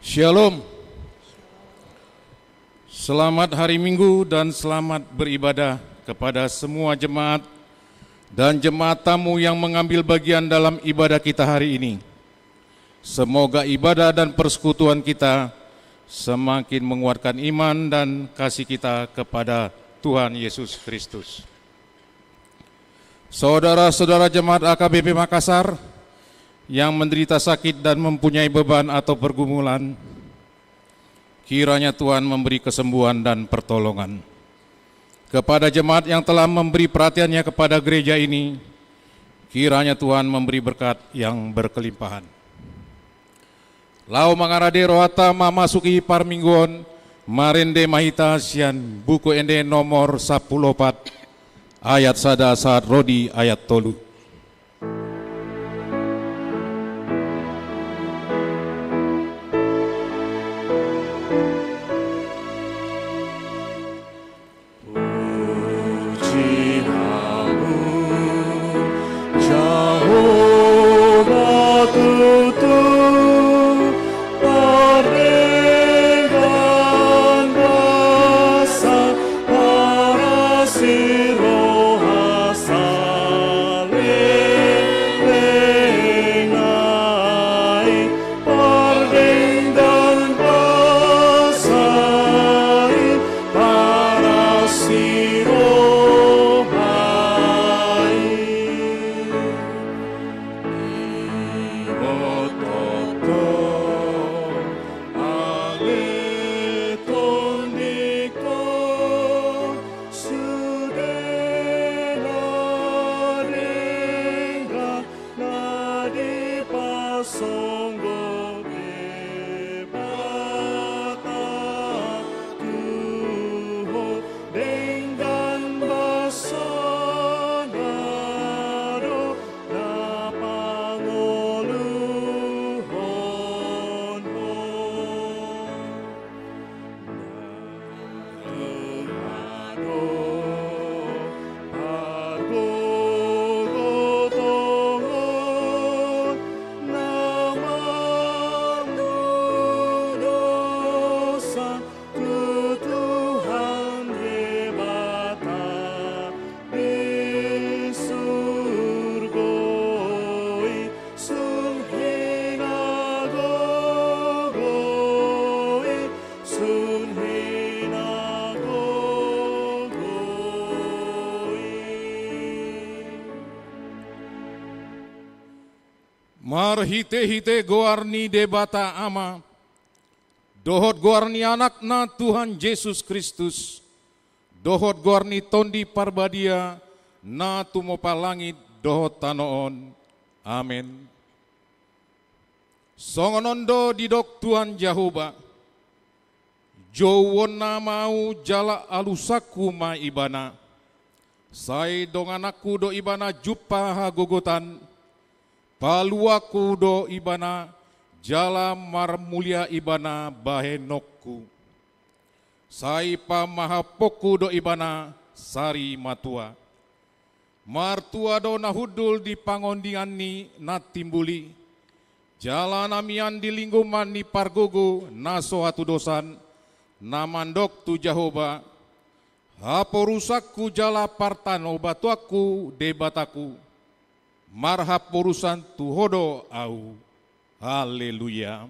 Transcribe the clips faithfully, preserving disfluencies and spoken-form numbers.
Shalom. Selamat hari Minggu dan selamat beribadah kepada semua jemaat dan jemaat tamu yang mengambil bagian dalam ibadah kita hari ini. Semoga ibadah dan persekutuan kita semakin menguatkan iman dan kasih kita kepada Tuhan Yesus Kristus. Saudara-saudara jemaat A K B P Makassar yang menderita sakit dan mempunyai beban atau pergumulan, kiranya Tuhan memberi kesembuhan dan pertolongan. Kepada jemaat yang telah memberi perhatiannya kepada gereja ini, kiranya Tuhan memberi berkat yang berkelimpahan. Laho mangarade rohanta mamasuki parmingguon, marende ma hita sian Buku Ende nomor sampulu opat, ayat sada sahat ro di ayat tolu. Puji Hamu, Jahowa, tutu pardenggan basa, parasi roha saleleng ai. Pardenggan basa i, parasi roha i. Ibototto ale tondingku, sude na denggan na dipasonggot Debata tu ho, denggan basana do na pangoluhon ho. Di surgo i, sun hinagogo i, sun hinagogo i. Marhitehite goar ni Debata Ama, dohot goar ni Anakna Tuhan Jesus Kristus, dohot goar ni Tondi Parbadia na tumopa langit dohot tano on. Amen. Songon on do didok Tuhan Jahowa: Jouonna ma ahu jala alusanku ma ibana. Sai dongananku do ibana jumpa hagogotan, paluanku do ibana jala marmulia ibana bahenonku. Sai pamahomponku do ibana sari matua. Martua do na hundul di pangondingan ni na timbul i, jala na mian di linggoman ni pargogo na so hatudosan, na mandok tu Jahowa: Haporusanku jala partanobatuanku, Debataku, marhaporusan tu Ho do ahu. Haleluya.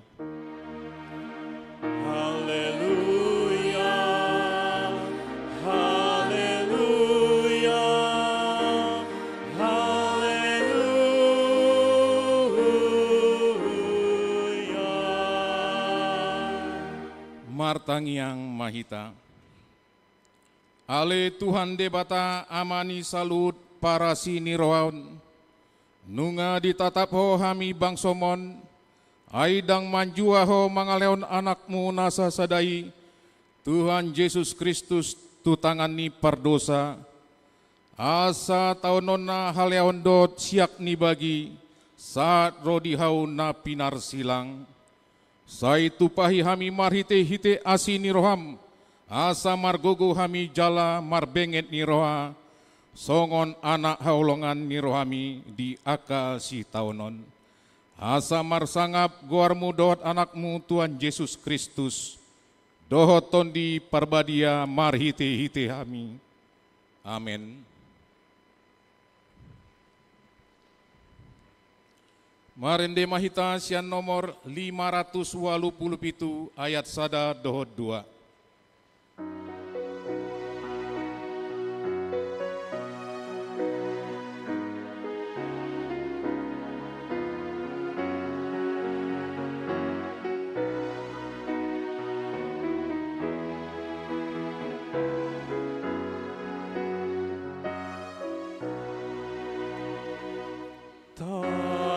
Haleluya. Haleluya. Haleluya. Martangiang ma hita. Ale Tuhan Debata, Ama ni saluhut parasi ni roha on, nunga ditatap Ho hami bangsoM on, ai ndang manjua Ho mangalehon Anakmu na sasada i, Tuhan Jesus Kristus, tu tangan ni pardosa, asa taononna haleaon dohot siak ni bagi, sahat ro di hau na pinarsilang. Sai tumpahi hami marhitehite asi ni rohaM, asa margogo hami jala marbenget ni roha, songon anak haholongan ni rohami di angka sitaonon. Asa marsangap goarmu dohot anakmu Tuhan Jesus Kristus, dohot Tondi Parbadia marhite-hite hami. Amen. Marende ma hita sian nomor lima ratus ualu pulu pitu ayat sada dohot dua.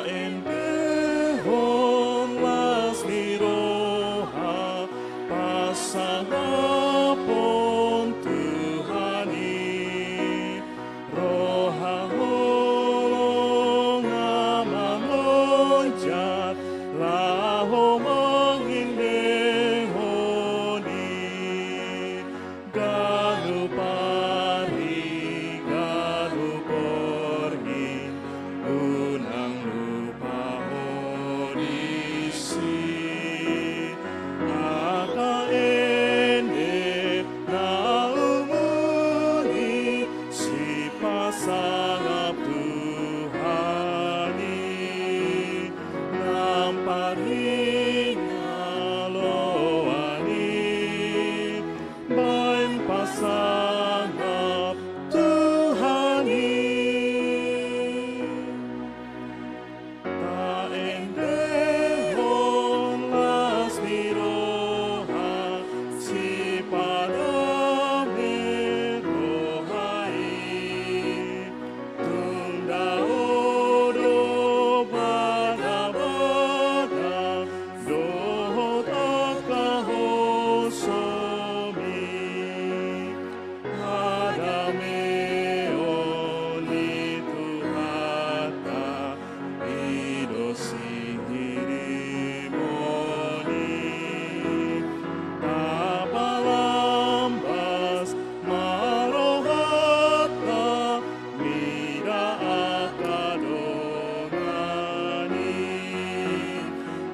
Taendehon las ni roha, pasangapon Tuhan i, roha holong na mangonjak, laho mangendehon i. Ganup ari, ganup borngin, unang lupa ho disi. Angka ende na umul i, sipasangap Tuhan i, nampar hingaloan i, baen pasangap Tuhan i. Taendehon las ni roha, sipadame roha i. Tung dao do bagabagam dohot angka hosomi, hadameon ni Tuhanta i do sihirimonmi. Tapalambas ma rohanta mida angka dongan i,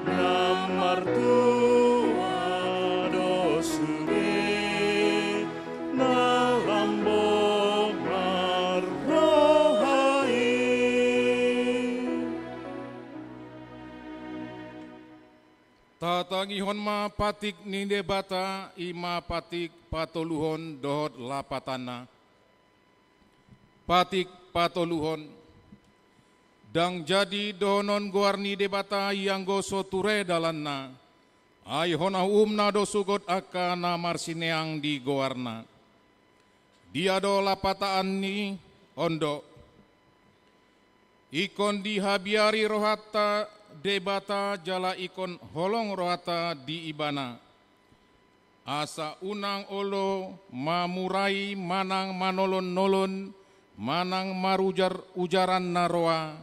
na martua do sude, na lambok marroha i. Tatangihon ma patik ni Debata, i ma patik patoluhon dohot lapatanna. Patik patoluhon. Ndang jadi dohonon goar ni Debata i anggo so ture dalanna. Ai hona uhumna do sogot angka na marsineang di goarna. Dia do lapatan ni on do. Ingkon dihabiari rohanta Debata jala ingkon holong rohanta di Ibana. Asa unang olo mamurai manang manolon-nolon, manang marujar-ujaran na roa,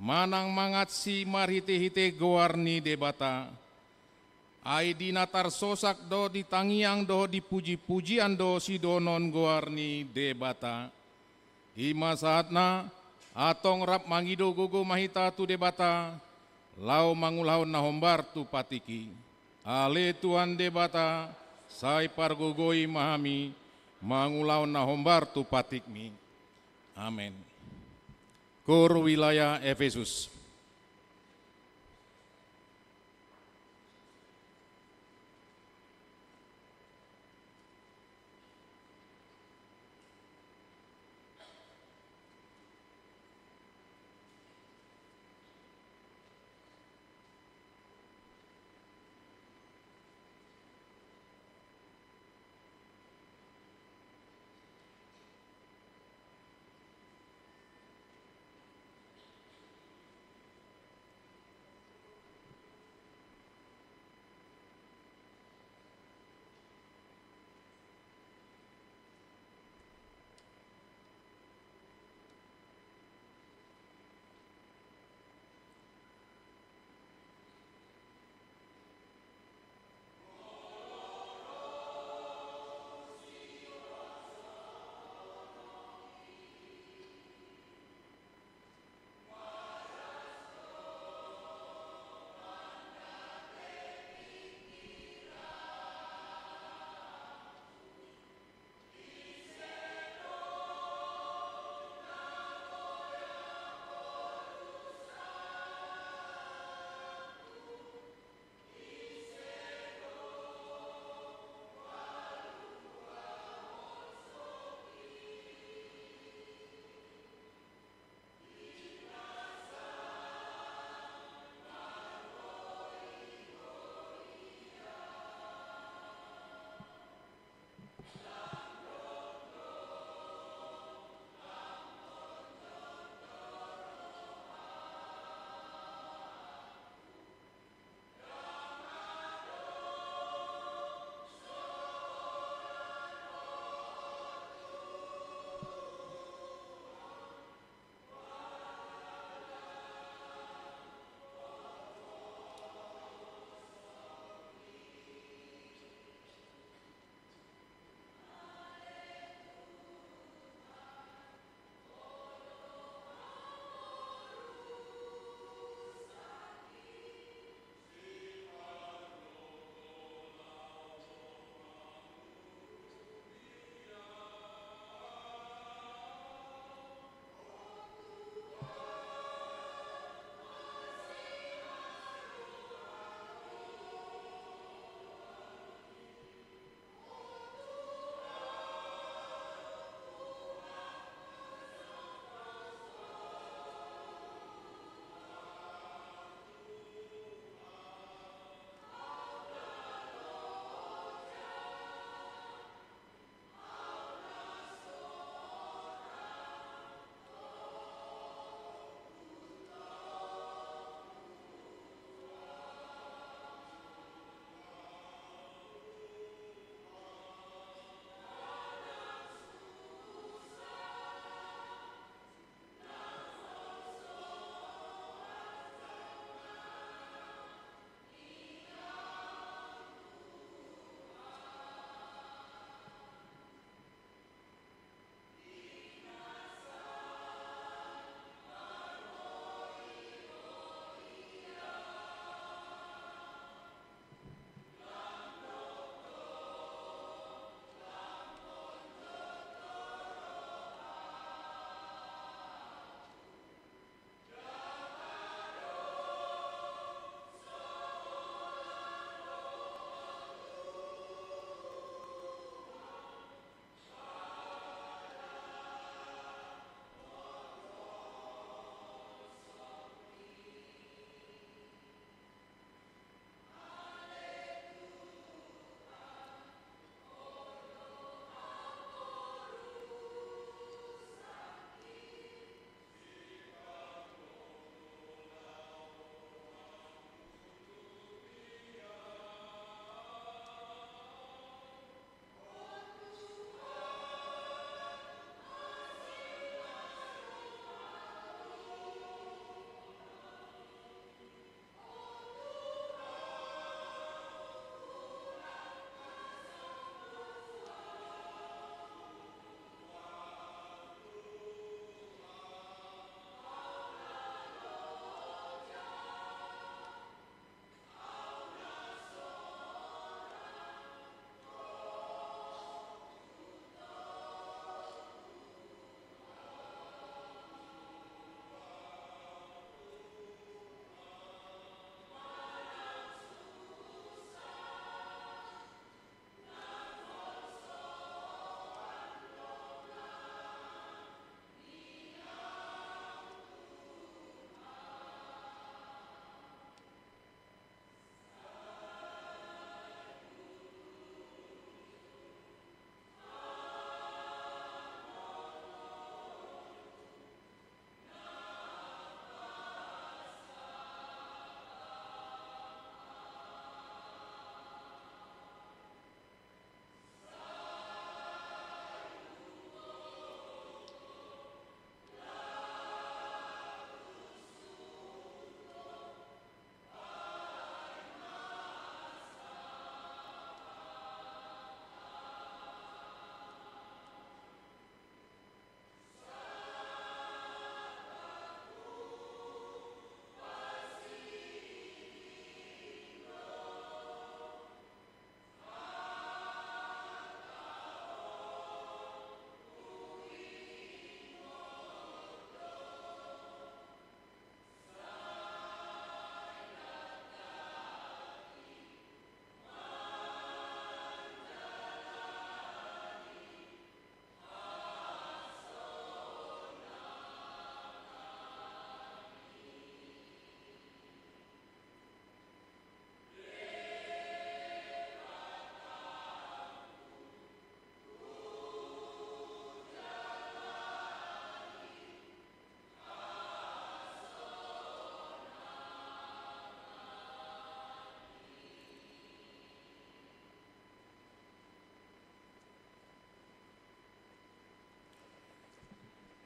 manang mangansi marhite-hite goar ni Debata. Ai di na tarsosak do, di tangiang do, di puji-pujian do sidohonon goar ni Debata. I ma sahatna, antong rap mangido gogo ma hita tu Debata, laho mangulahon na hombar tu patik i. Ale Tuhan Debata, sai pargogoi ma hami, mangulahon na hombar tu patikmi. Amen. Kor wilayah Efesus.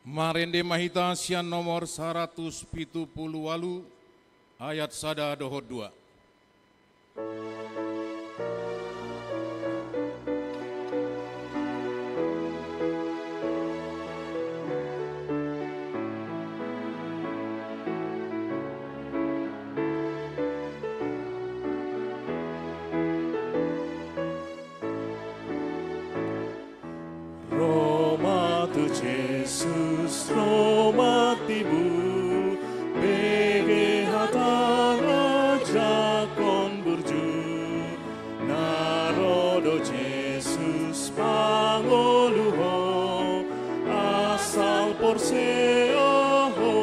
Marende ma hita sian nomor saratus pitu pulu ualu, ayat sada dohot dua. Ro ma tu Jesus, ro ma tibu, bege hata rajaon burju. Na ro do Jesus pangolu ho, asal porsea ho.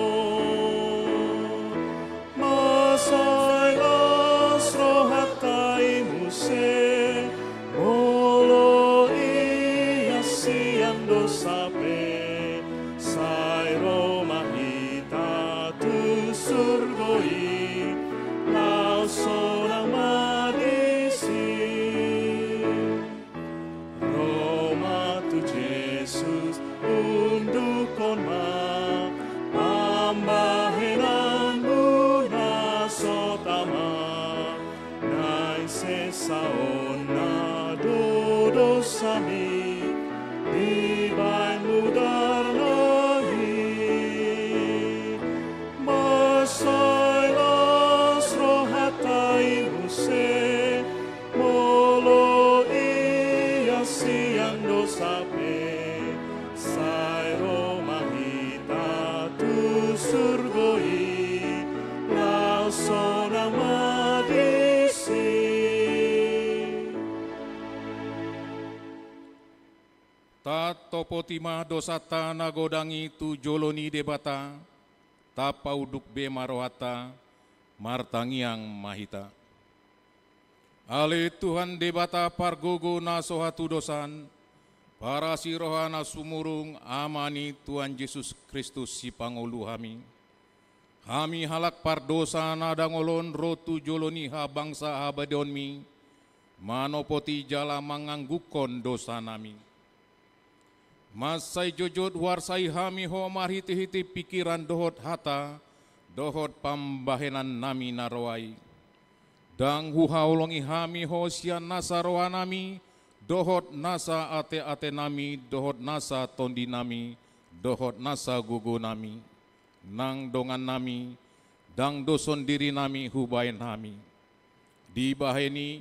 Mansai las rohanta i muse, molo ias sian dosa pe, sai ro ma hita tu surgo i, laos sonang ma disi. Ro ma tu Jesus, undukhon ma pambahenanmu na so tama, naeng sesa on na do dosami, dibahen mudarna i. Mansai las rohanta i muse, molo ias sian dosa pe, sai ro ma hita tu surgo i, laos sonang ma disi. Tatopoti ma dosanta na godang i tu jolo ni Debata, tapaunduk be ma rohanta, martangiang ma hita. Ale Tuhan Debata pargogo na so hatudosan, parasi roha na sumurung, Ama ni Tuhan Jesus Kristus sipangolu hami. Hami halak pardosa na dangol on ro tu jolo ni habangsa habadiaonmi, manopoti jala manganggungkon dosanami. Mansai jotjot huarsai hami ho marhitehite pingkiran dohot hata, dohot pambahenannami na roa i. Ndang huhaholongi hami ho sian nasa rohanami, dohot nasa ateatenami, dohot nasa tondinami, dohot nasa gogonami, nang dongannami, ndang do sondirinami hubahen hami. Dibahen i,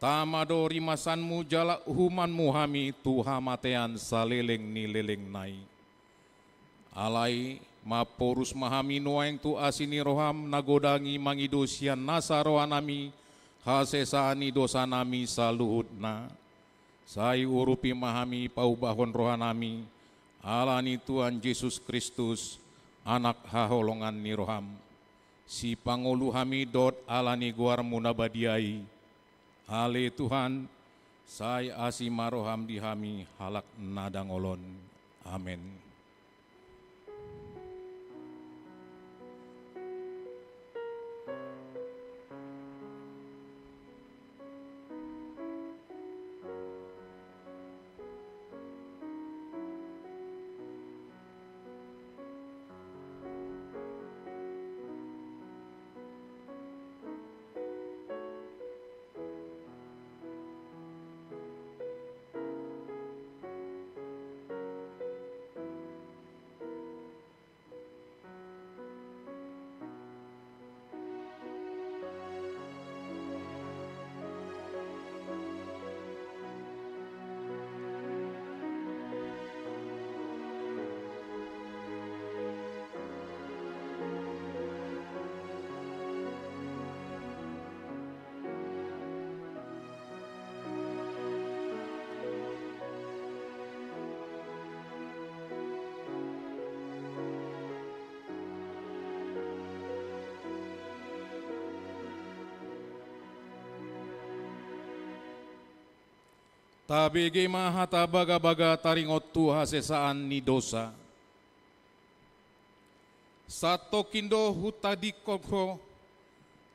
tama do rimasanmu jala uhumanmu hami tu hamatean saleleng ni lelengna i. Alai, mamporus ma hami nuaeng tu asi ni roham na godang i mangido sian nasa rohanami hasesaan ni dosanami saluhutna. Sai urupi ma hami paubahon rohanami, ala ni Tuhan Jesus Kristus, Anak haholongan ni roham. Sipangolu hami dohot ala ni goarmu na badia i. Ale Tuhan, sai asi ma roham di hami halak na dangol on. Amen. Tabege ma hata bagabaga taringot tu hasesaan ni dosa. Santongkin do hutadingkon ho,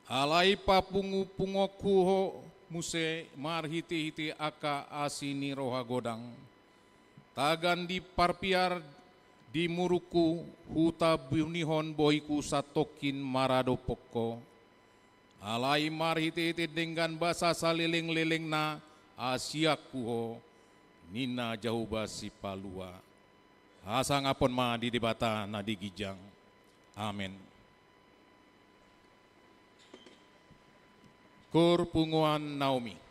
alai papungupungokku ho muse marhitehite angka asi ni roha godang. Tagan di parpiar Di murukku, hutabunihon bohiku satongkin maradophon Ho. Alai marhitehite denggan basa salelenglelengna asianku Ho, ninna Jahowa Sipalua. Hasangaphon ma di Debata na di ginjang. Amen. Koor punguan Naomi.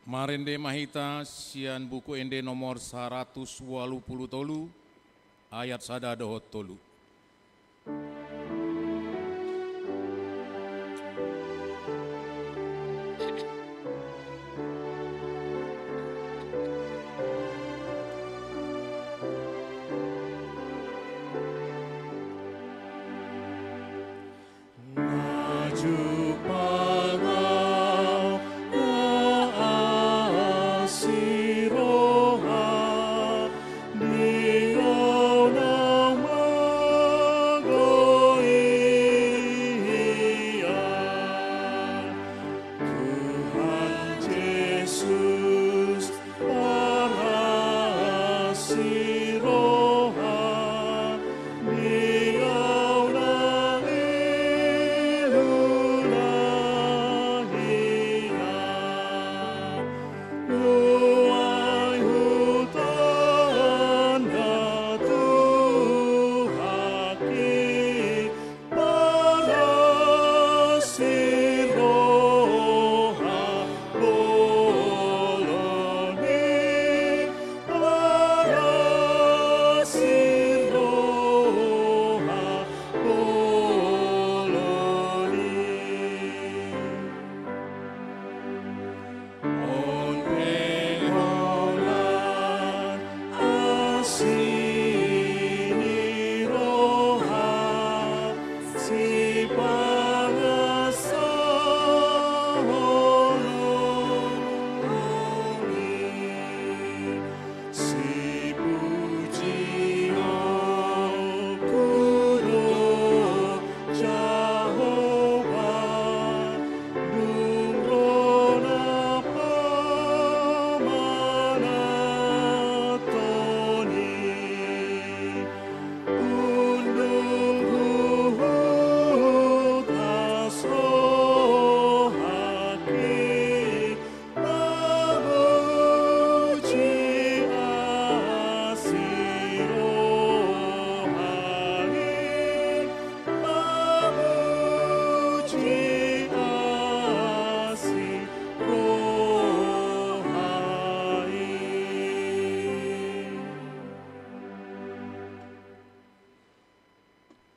Marende ma hita sian Buku Ende nomor saratus ualu pulu tolu, ayat sada dohot tolu.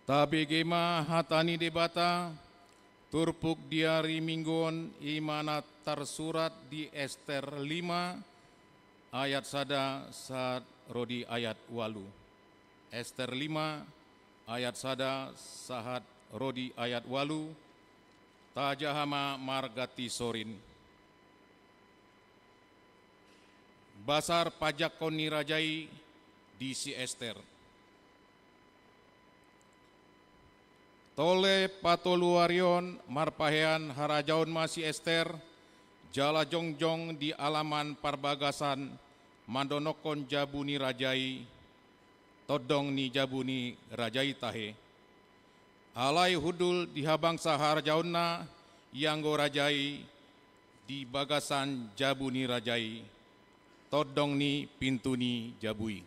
Tabege ma hata ni Debata, turpuk di ari Minggu on, i ma na tarsurat di Ester lima ayat sada sahat ro di ayat ualu. Ester lima ayat sada sahat ro di ayat ualu. Tajaha ma marga Tisorin. Basar pajakkon ni raja i di si Ester. Tole patolu ari on marpahean harajaon ma si Ester, jala jongjong di alaman parbagasan mandonokkon jabu ni raja i, tondong ni jabu ni raja i tahe. Alai hundul di habangsa harajaonna ianggo raja i di bagasan jabu ni raja i, tondong ni pintu ni jabu i.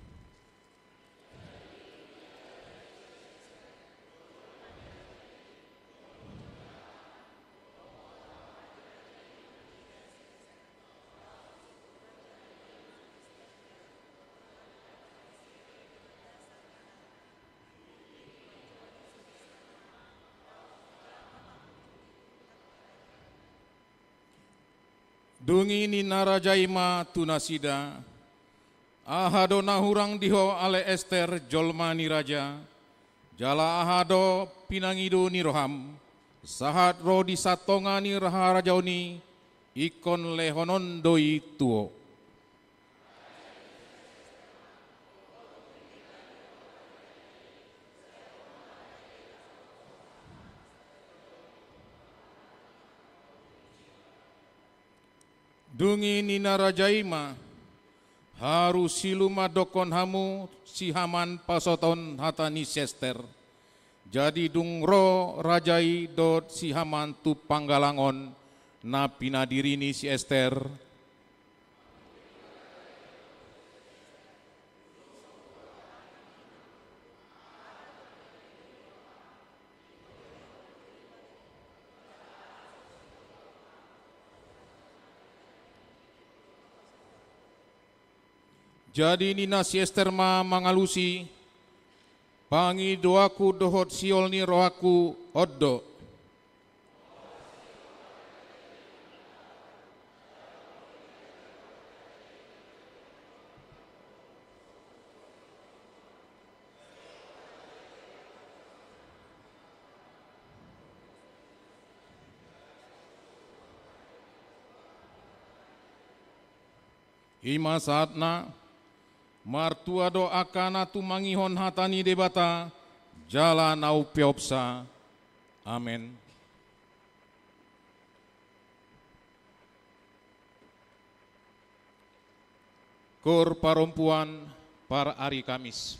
Dung i ninna raja i ma tu nasida: Aha do na hurang di ho ale Ester, jolma ni raja? Jala aha do pinangido ni roham, sahat ro di satonga ni harajaon i, ingkon lehonon do i tu ho. Dung i ninna raja i ma: Haru silu ma dokkon hamu si Haman pasahathon hata ni si Ester. Jadi dung ro raja i dohot si Haman tu panggalang on na pinadiri ni si Ester, jadi ninna si Ester ma mangalusi: Pangidoanku dohot sihol ni rohangku on do. I ma sahatna. Martua do angka na tumangihon hata ni Debata jala na umpeopsa. Amen. Koor parompuan, par ari Kamis.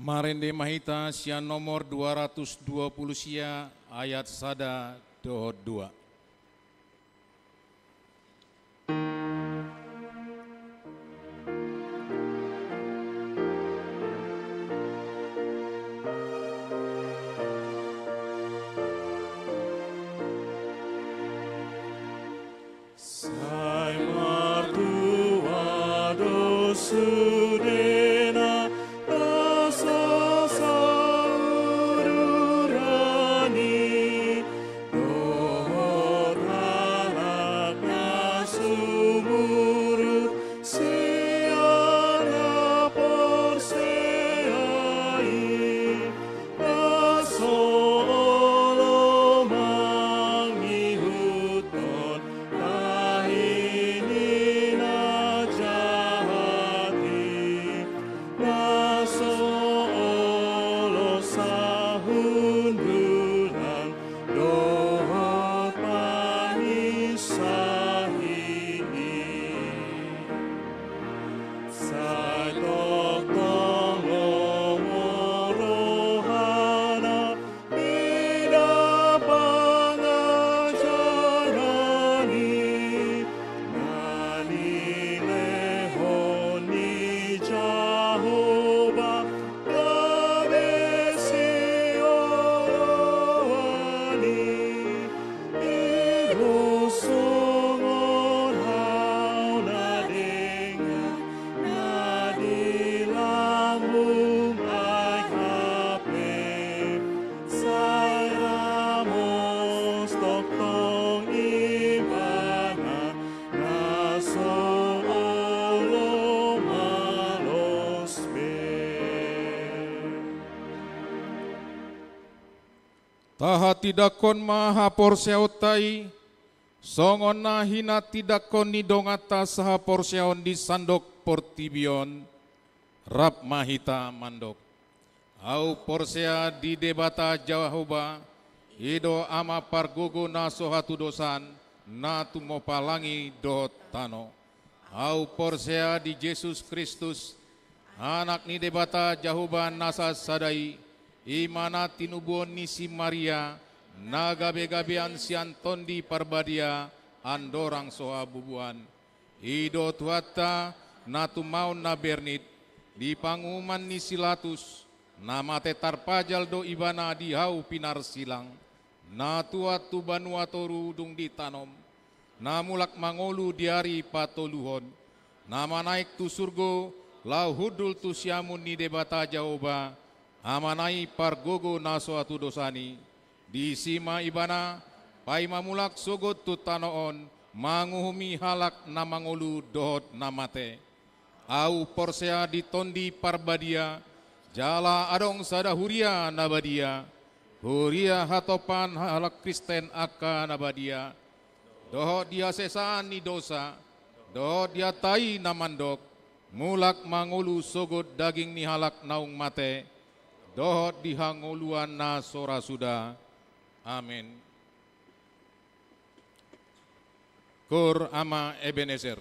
Marende ma hita sian nomor dua ratus dua puluh sia, ayat sada dohot dua. Sai martua do sudena, na so sauduran i, dohot halak na sumurut sian na porsea i, na so olo mangihuthon tahi ni na jahat i, na so olo sahundulan dohot pangisahi i. Sai tongtong lomo rohana, mida pangajaran i, na nilehon ni Jahowa gabe sioloan i. I do songon hau na denggan na di lambung aek hape, sai ramos tongtong ibana na so olo malos be. Tahatindangkon ma haporseaonta i, songon na hinatindangkon ni donganta sahaporseaon di sandok portibi on. Rap ma hita mandok. Ahu porsea di Debata Jahowa, i do Ama pargogo na so hatudosan, na tumopa langit dohot tano. Ahu porsea di Jesus Kristus, Anak ni Debata Jahowa na sasada i, i ma na tinubuhon ni si Maria, na gabegabean sian Tondi Parbadia, andorang so habubuhan. I do Tuhanta, na tumaon na bernit, di panguhuman ni si Latus, na mate tarpajal do ibana di hau pinarsilang. Na tuat tu banua toru dung ditanom, na mulak mangolu di ari patoluhon, na manaek tu surgo, laho hundul tu siamun ni Debata Jahowa, Amana i pargogo na so hatudosan i. Disi ma ibana, paima mulak sogot tu tano on, manguhumi halak na mangolu dohot na mate. Ahu porsea di Tondi Parbadia, jala adong sada huria na badia, huria hatopan halak Kristen angka na badia, dohot di hasesaan ni dosa, dohot di hata i na mandok, mulak mangolu sogot daging ni halak naung mate, dohot di hangoluan na so ra suda. Amen. Cor ama Ebenezer.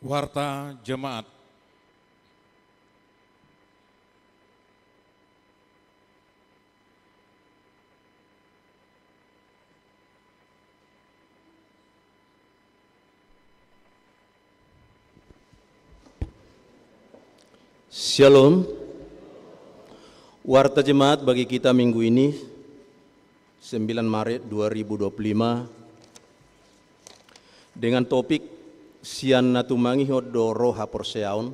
Warta Jemaat. Shalom. Warta Jemaat bagi kita minggu ini, sembilan Maret dua ribu dua puluh lima, dengan topik Sian na tumangihon do ro haporseaon,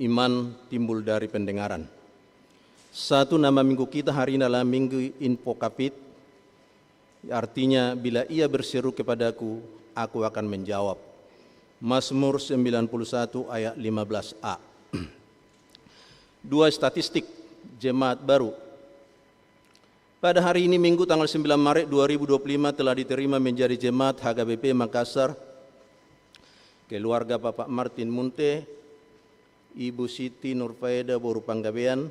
iman timbul dari pendengaran. Satu nama minggu kita hari ini adalah Minggu Invocavit, artinya, "Bila ia berseru kepadaku, aku akan menjawab." Mazmur sembilan puluh satu ayat lima belas a. Dua statistik jemaat baru. Pada hari ini, Minggu, tanggal sembilan Maret dua ribu dua puluh lima, telah diterima menjadi jemaat H K B P Makassar keluarga Bapak Martin Munte, Ibu Siti Nurfaeda boru Panggabean,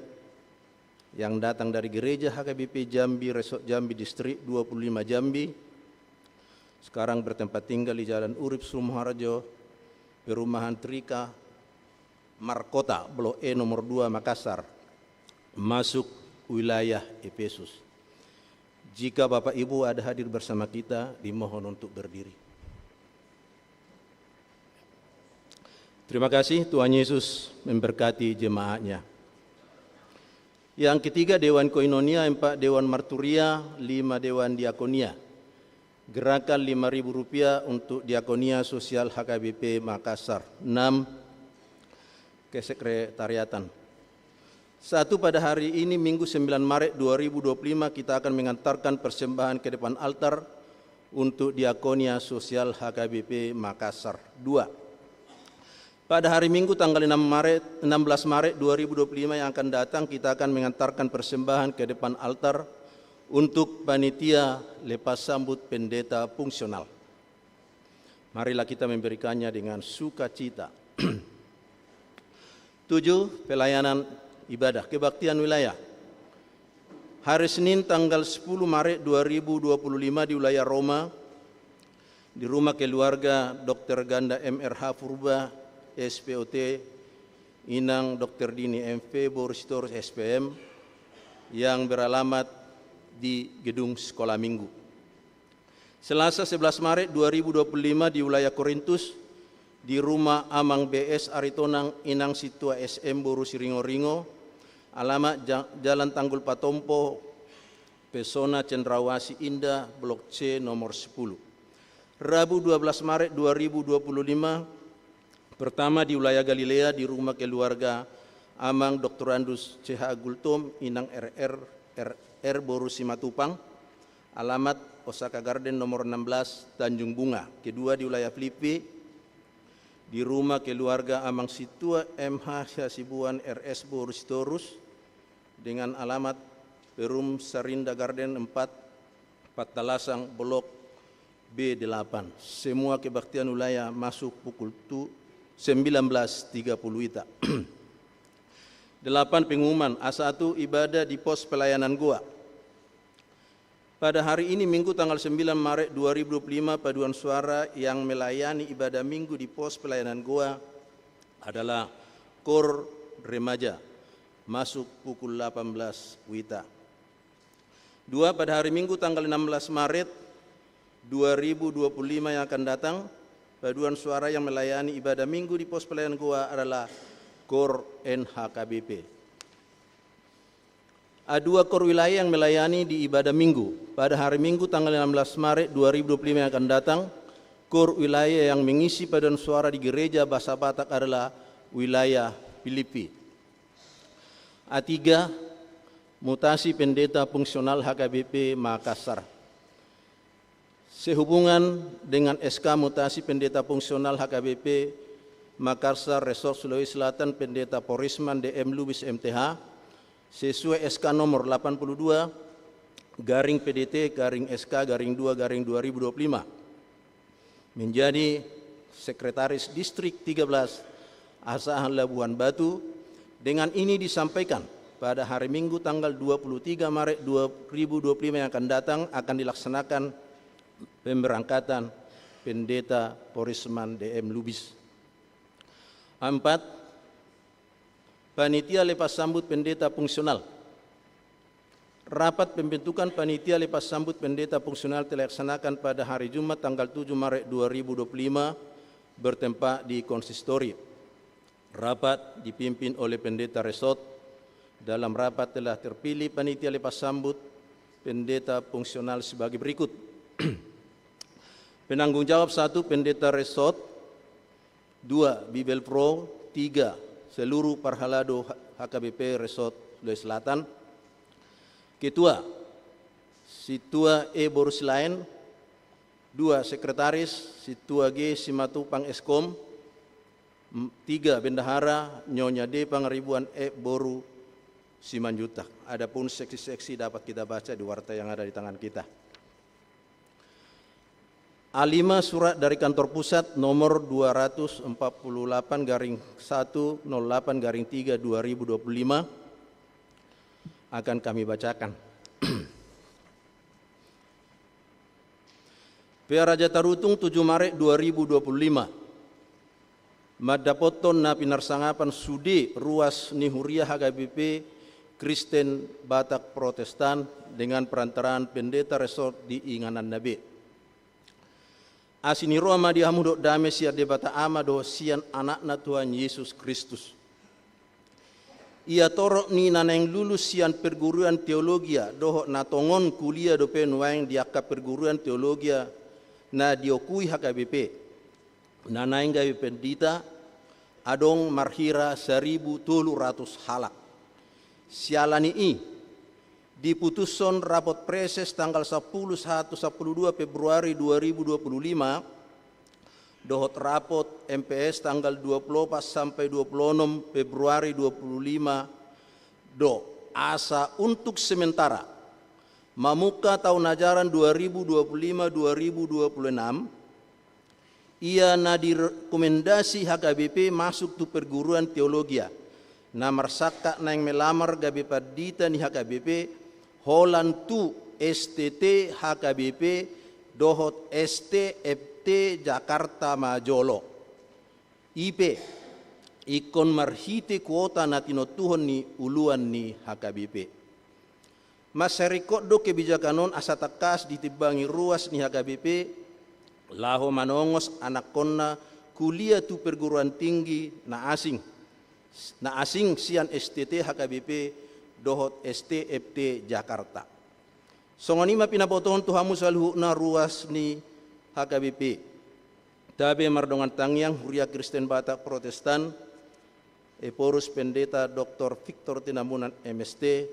yang datang dari Gereja H K B P Jambi, Resort Jambi, Distrik dua puluh lima Jambi, sekarang bertempat tinggal di Jalan Urib Sumoharjo, Perumahan Trika, Markota, Blok E nomor dua, Makassar, masuk wilayah Efesus. Jika Bapak Ibu ada hadir bersama kita, dimohon untuk berdiri. Terima kasih, Tuhan Yesus memberkati jemaatnya. Yang ketiga, Dewan Koinonia, empat, Dewan Marturia, lima, Dewan Diakonia. Gerakan lima ribu rupiah untuk Diakonia Sosial H K B P Makassar. Enam, kesekretariatan. Satu, pada hari ini, Minggu, sembilan Maret dua ribu dua puluh lima, kita akan mengantarkan persembahan ke depan altar untuk Diakonia Sosial H K B P Makassar. Dua, pada hari Minggu, tanggal enam Maret, enam belas Maret dua ribu dua puluh lima yang akan datang, kita akan mengantarkan persembahan ke depan altar untuk panitia lepas sambut pendeta fungsional. Marilah kita memberikannya dengan sukacita. Tujuh, pelayanan ibadah kebaktian wilayah. Hari Senin, tanggal sepuluh Maret dua ribu dua puluh lima, di wilayah Roma, di rumah keluarga Dokter Ganda M R H Purba, S P O T, Inang Dokter Dini M V, boru Sitorus, S P M, yang beralamat di Gedung Sekolah Minggu. Selasa, sebelas Maret dua ribu dua puluh lima, di wilayah Korintus, di rumah Amang B S Aritonang, Inang Sintua S M, boru Siringoringo, alamat Ja-, Jalan Tanggul Patompo, Pesona, Cendrawasih Indah, Blok C, nomor sepuluh. Rabu, dua belas Maret dua ribu dua puluh lima, pertama di wilayah Galilea, di rumah keluarga Amang Doktorandus C H Gultom, Inang R R, R R, boru Simatupang, alamat Osaka Garden nomor enam belas, Tanjung Bunga. Kedua di wilayah Filipi, di rumah keluarga Amang Sintua M H Hasibuan R S, boru Sitorus, dengan alamat Perum Sarinda Garden empat, Patalasang, Blok B delapan. Semua kebaktian wilayah masuk pukul tu-, sembilan belas tiga puluh W I T A. Delapan, pengumuman. A satu, ibadah di pos pelayanan Goa. Pada hari ini, Minggu, tanggal sembilan Maret dua ribu dua puluh lima, paduan suara yang melayani ibadah Minggu di pos pelayanan Goa adalah Kor Remaja, masuk pukul delapan belas W I T A. Dua, pada hari Minggu, tanggal enam belas Maret dua ribu dua puluh lima yang akan datang, paduan suara yang melayani ibadah Minggu di pos pelayanan Goa adalah Kor N H K B P. A dua, kor wilayah yang melayani di ibadah Minggu. Pada hari Minggu, tanggal enam belas Maret dua ribu dua puluh lima yang akan datang, kor wilayah yang mengisi paduan suara di gereja bahasa Batak adalah wilayah Filipi. A tiga, mutasi pendeta fungsional H K B P Makassar. Sehubungan dengan S K mutasi pendeta fungsional H K B P Makassar Resort Sulawesi Selatan, Pendeta Porisman D M Lubis M T H, sesuai S K nomor delapan puluh dua garing P D T garing S K garing dua garing dua ribu dua puluh lima, menjadi Sekretaris Distrik tiga belas Asahan Labuan Batu. Dengan ini disampaikan, pada hari Minggu, tanggal dua puluh tiga Maret dua ribu dua puluh lima yang akan datang, akan dilaksanakan pemberangkatan Pendeta Porisman D M Lubis. Empat, panitia lepas sambut pendeta fungsional. Rapat pembentukan panitia lepas sambut pendeta fungsional terlaksanakan pada hari Jumat tanggal tujuh Maret dua ribu dua puluh lima, bertempat di konsistori. Rapat dipimpin oleh pendeta resort. Dalam rapat telah terpilih panitia lepas sambut pendeta fungsional sebagai berikut. Penanggung jawab satu, pendeta resort. Dua, Bibelvrouw. Tiga, seluruh parhalado H K B P Resort Sulawesi Selatan. Ketua, Sintua E Boru Silaen. Dua, sekretaris, Sintua G Simatupang Eskom. M-, tiga, bendahara, Nyonya D Pangaribuan E Boru Simanjuntak. Adapun seksi-seksi dapat kita baca di warta yang ada di tangan kita. A lima, surat dari kantor pusat nomor dua ratus empat puluh delapan garing satu nol delapan garing tiga dua ribu dua puluh lima akan kami bacakan. Pearaja Tarutung, tujuh Maret dua ribu dua puluh lima. Mandapothon na pinarsangapan sude ruas ni huria H K B P Kristen Batak Protestan dengan perantaraan pendeta resort di ingananna be. Asi ni roha ma di hamu dohot dame sian Debata Ama dohot sian Anakna Tuhan Jesus Kristus. Ia torop ni na naeng lulus sian perguruan teologia dohot na tongon kuliah dope nuaeng di angka perguruan teologia na diokui H K B P, na naeng gabe pendita, adong marhira saribu tolu ratus halak. Siala ni i, diputushon rapot preses tanggal sampulu sahat tu sampulu dua Februari dua ribu dua puluh lima, dohot rapot M P S tanggal dua puluh opat sampai dua puluh onom Februari dua puluh lima do, asa untuk sementara mamungka taon ajaran dua ribu dua puluh lima dua ribu dua puluh enam, ia na direkomendasi H K B P masuk tu perguruan teologia, na marsangkap naeng melamar gabe pandita ni H K B P, holan tu S T T H K B P dohot S T F T Jakarta ma jolo. I pe, ingkon marhite kuota na tinontuhon ni uluan ni H K B P. Mansai ringkot do kebijakan on asa tangkas ditimbangi ruas ni H K B P, laho manongos anakkonna kuliah tu perguruan tinggi na asing, na asing sian S T T H K B P dohot S T F T Jakarta. Songon i ma pinabotohon tu hamu saluhutna ruas ni H K B P. Tabe mardongan tangiang, Huria Kristen Batak Protestan, Ephorus Pendeta Doktor Victor Tinambunan M S T,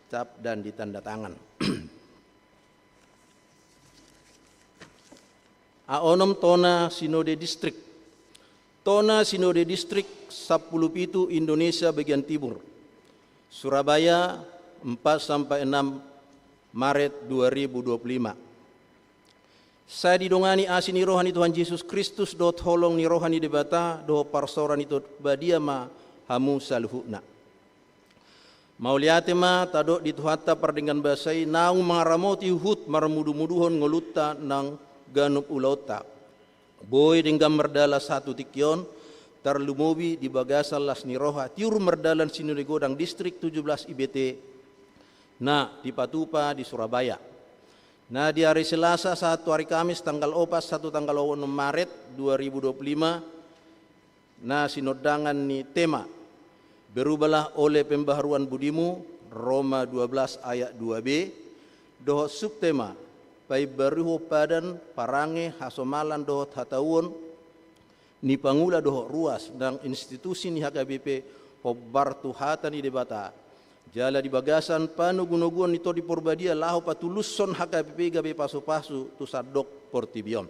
cap dan ditanda tangan. A onom, Tona Sinode Distrik. Tona Sinode Distrik sampulu pitu Indonesia bagian Timur. Surabaya, empat sampai enam Maret dua ribu dua puluh lima. Sai didongani asi ni roha ni Tuhan Jesus Kristus dohot holong ni roha ni Debata dohot parsaoran ni Tondi Badia ma hamu saluhutna. Mauliate ma tadok di Tuhanta pardenggan basa i, naung mangaramoti huhut marmudumuduhon ngolunta nang ganup ulaonta. Boi denggan mardalan sahat tu tingki on, tarlumobi di bagasan las ni roha tiur mardalan Sinode Godang Distrik tujuh belas I B T na dipatupa di Surabaya. Na di ari Selasa sahat tu ari Kamis tanggal opat sahat tu tanggal onom Maret dua ribu dua puluh lima, na sinondangan ni tema, "Berubahlah oleh pembaharuan budimu," Roma dua belas ayat dua b, dohot subtema, "Paimbaruhon padan, parange, hasomalan dohot hatauon ni pangula dohot ruas nang institusi ni H K B P hombar tu hata ni Debata. Jala di bagasan panogunoguon ni Tondi Porbadia laho patulushon H K B P gabe pasupasu tu sandok portibi on."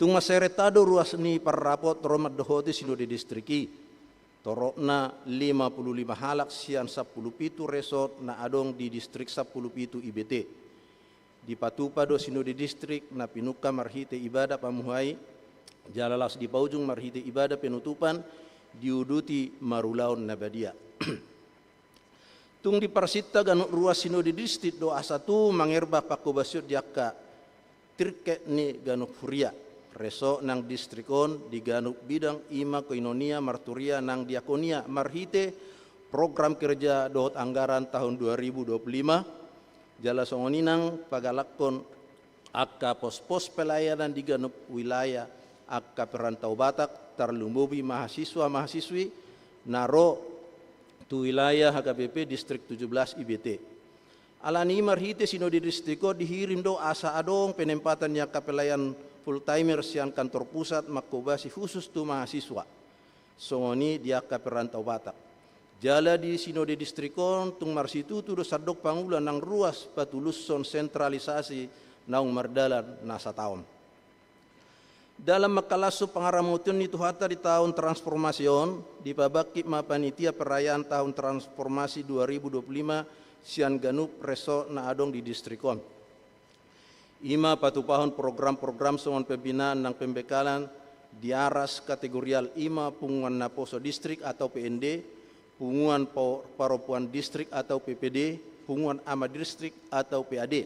Tung mansai renta do ruas ni parrapot ro mandohoti Sinode Distrik i. Toropna lima puluh lima halak sian sampulu pitu resort na adong di Distrik sampulu pitu I B T. Dipatupa do Sinode Distrik na pinungka marhite ibadah pamuhai, jala laos dipaujung marhite ibadah penutupan, diuduti marulaon na badia. Tung diparsinta ganup ruas Sinode Distrik do asa tung mangerba pangkobasion di angka tingki ni ganup huria. reso nang distrik on di ganup bidang, i ma koinonia, marturia nang diakonia, marhite program kerja dohot anggaran tahun dua ribu dua puluh lima. Jala songon i nang pagalakkon angka pospos pelayanan di ganup wilayah angka perantau Batak, tarlumobi mahasiswa-mahasiswi na ro tu wilayah H K B P Distrik tujuh belas I B T. Alani i marhite sinode distrik on dihirim do asa adong penempatan ni angka pelayan full timer sian kantor pusat mangkobasi khusus tu mahasiswa, songon i di angka perantau Batak. Jala di sinode distrik on tung marsitutu do sandok pangula nang ruas patulushon sentralisasi naung mardalan na sataon. Dalam mangkalashon pangaramotion ni Tuhanta di taon transformasi on, dipabangkit ma panitia perayaan taon transformasi dua ribu dua puluh lima sian ganup reso na adong di distrik on. I ma patupahon program-program songon pembinaan nang pembekalan di aras kategorial, i ma punguan naposo distrik atau P N D, punguan pa-, parompuan distrik atau P P D, punguan ama distrik atau P A D.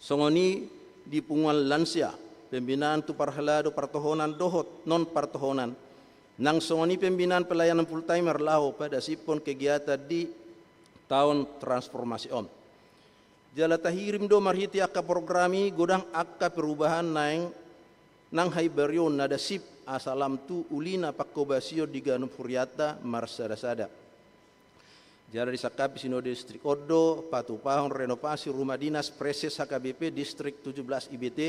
Songon i di punguan lansia, pembinaan tu parhalado partohonan dohot non partohonan, nang songon i pembinaan pelayanan full timer laho padasiphon kegiatan di taon transformasi on. Jala tahirim do marhite angka program i godang angka perubahan naeng nang haibarion na dasip asa lam tu ulina pangkobasion di ganup hurianta marsada-sada. Jala disangkapi sinode distrik on do patupahon renovasi rumah dinas Praeses H K B P Distrik tujuh belas I B T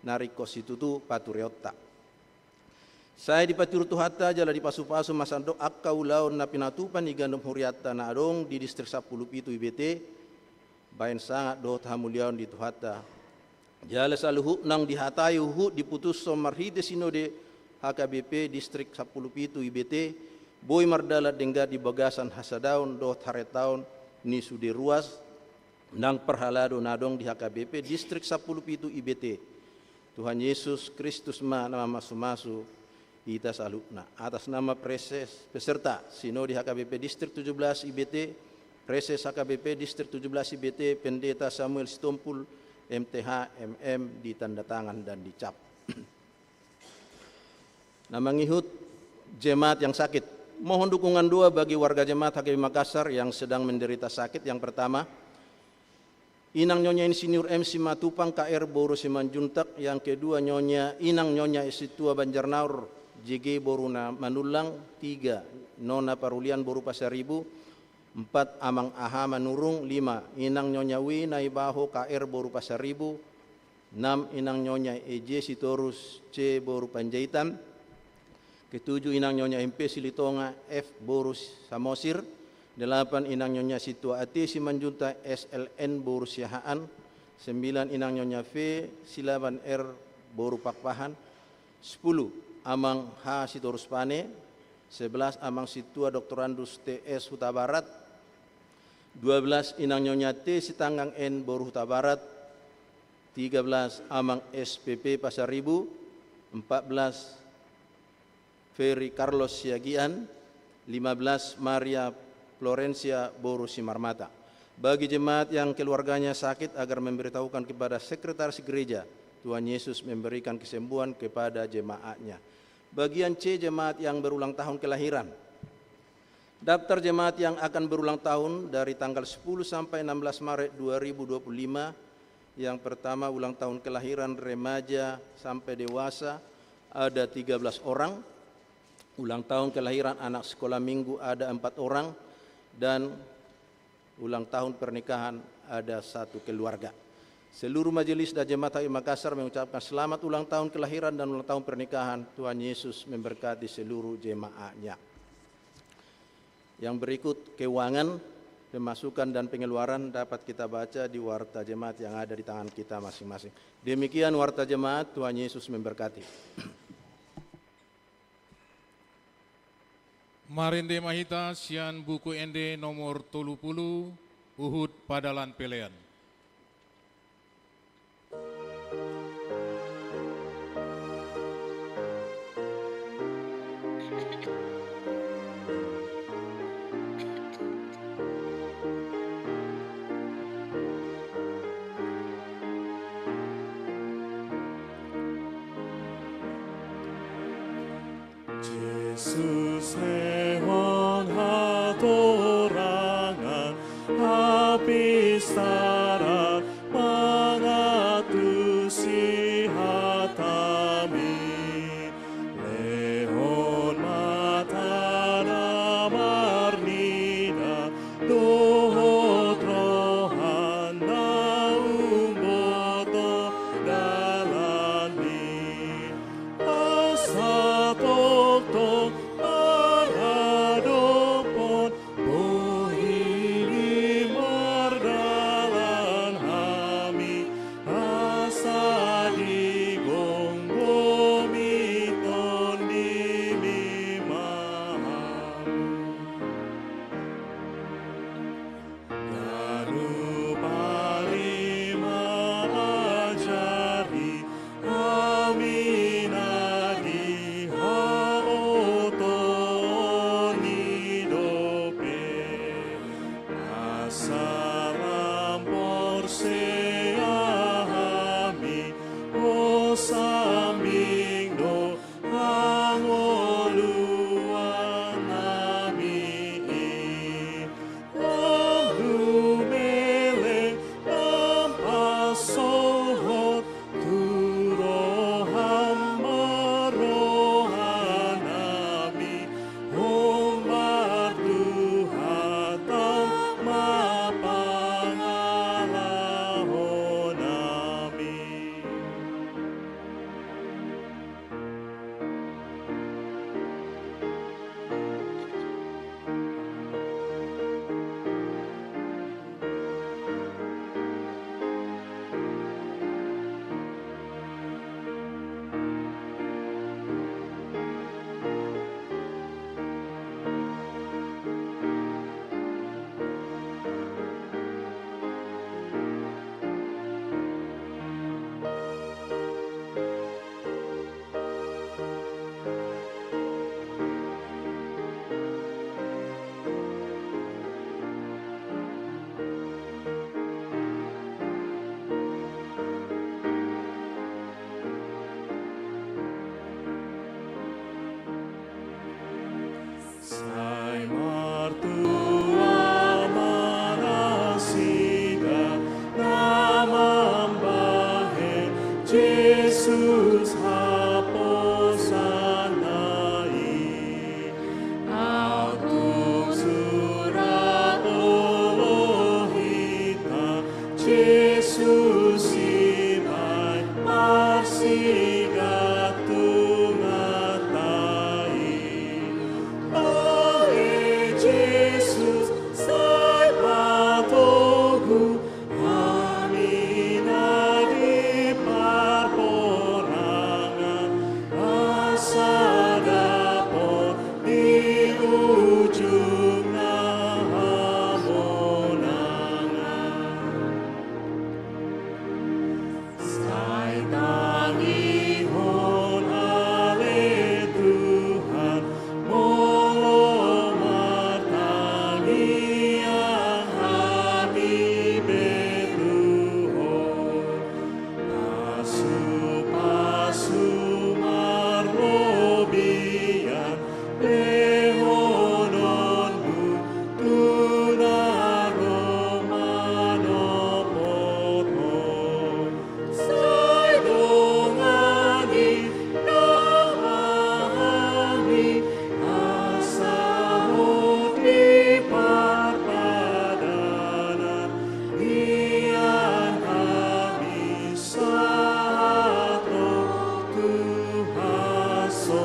na ringkot situtu patureonta. Sai dipatiur Tuhanta jala dipasu-pasu ma sandok angka ulaon na pinatupa ni ganup hurianta na adong di Distrik sampulu pitu I B T, bahen sangap dohot hamuliaon di Tuhanta. Jala saluhut naung dihatai huhut diputushon marhite sinode H K B P Distrik sampulu pitu I B T, boi mardalan denggan di bagasan hasadaon dohot harentaon ni sude ruas nang parhalado na adong di H K B P Distrik sampulu pitu I B T. Tuhan Yesus Kristus ma na mamasu-masu hita saluhutna. Atas nama Praeses beserta Sinode H K B P Distrik tujuh belas I B T, Praeses H K B P Distrik tujuh belas I B T, Pendeta Samuel Sitompul, M T H, M M, ditanda tangan dan dicap. Na mangihut jemaat yang sakit. Mohon dukungan doa bagi warga jemaat H K B P Makassar yang sedang menderita sakit. Yang pertama, Inang Nyonya Insinyur M Simatupang, K R, boru Simanjuntak. Yang kedua, Nyonya, Inang Nyonya Sintua Banjarnaur, J G, boru na Manullang. Tiga, Nona Parulian, boru Pasaribu. Empat, Amang Aha Manurung. Lima, Inang Nyonya W Naibaho, K R, boru Pasaribu. Enam, Inang Nyonya E J Sitorus, C, boru Panjaitan. Ketujuh, Inang Nyonya M P Silitonga, F, boru Samosir. Delapan, Inang Nyonya Sintua A T Simanjuntak, S L N, boru Siahaan. Sembilan, Inang Nyonya V Silaban, R, boru Pakpahan. Sepuluh, Amang H Sitorus Pane. Sebelas, Amang Sintua Doktorandus T S Hutabarat. Dua belas, Inang Nyonya T Sitanggang, N, boru Hutabarat. Tiga belas, Amang S P P Pasaribu. Empat belas, Ferry Carlos Siagian. Lima belas, Maria Florencia, boru Simarmata. Bagi jemaat yang keluarganya sakit, agar memberitahukan kepada sekretaris gereja. Tuhan Yesus memberikan kesembuhan kepada jemaatnya. Bagian C, jemaat yang berulang tahun kelahiran. Daftar jemaat yang akan berulang tahun dari tanggal sepuluh sampai enam belas Maret dua ribu dua puluh lima. Yang pertama, ulang tahun kelahiran remaja sampai dewasa ada tiga belas orang. Ulang tahun kelahiran anak sekolah minggu ada empat orang. Dan ulang tahun pernikahan ada satu keluarga. Seluruh majelis dan jemaat H K B P Makassar mengucapkan selamat ulang tahun kelahiran dan ulang tahun pernikahan. Tuhan Yesus memberkati seluruh jemaatnya. Yang berikut, keuangan, pemasukan dan pengeluaran dapat kita baca di warta jemaat yang ada di tangan kita masing-masing. Demikian warta jemaat, Tuhan Yesus memberkati. Marende ma hita sian Buku Ende nomor tolu pulu, huhut padalan pelean. Jesus, lehon hatorangan, hapistaran, mangantusi hatami. Lehon ma tanda marnida dohot roha na umboto dalanmi. Asa tongtong maradophon bohini mardalan hami, asa digomgomi Tondimi ma hami. Ganup ari ma ajari hami na di haotoon i dope. Asa lam porsea hami, hosambing do hangoluan nami i. Lam lumeleng, lam pansohot tu roham ma roha nami, hombar tu hatam ma pangalaho nami. Sai martua ma nasida na mambahen Jesus haposanna i. Aut tung sura olo hita Jesus i baen marsigantungan ta i. Ale Jesus, sai patogu hami na di parporangan, asa dapot di ujungna hamonangan. Sai tangihon ale Tuhan, molo martangiang hami be tu Ho. Pasupasu marlobian lehononmu tu na ro manopot Ho. Sai dongani nama hami asa hot di parpadanan, ian hami sahat ro tu hasonangan.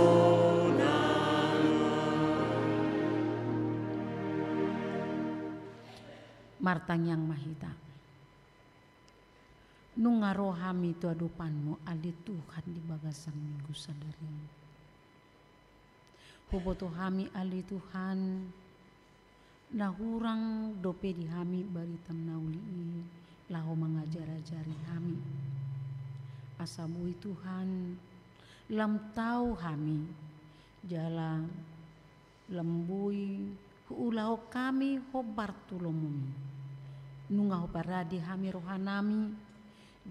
Martangiang ma hita. Nunga ro hami tu adopanmu, ale Tuhan, di bagasan Minggu sadari on. Huboto hami, ale Tuhan, na hurang dope di hami barita na uli i laho mangajar-ajari hami. Asa boi, Tuhan, lam tau hami, jala lam boi huulahon hami hombar tu lomum i. Nunga huparade hami rohanami,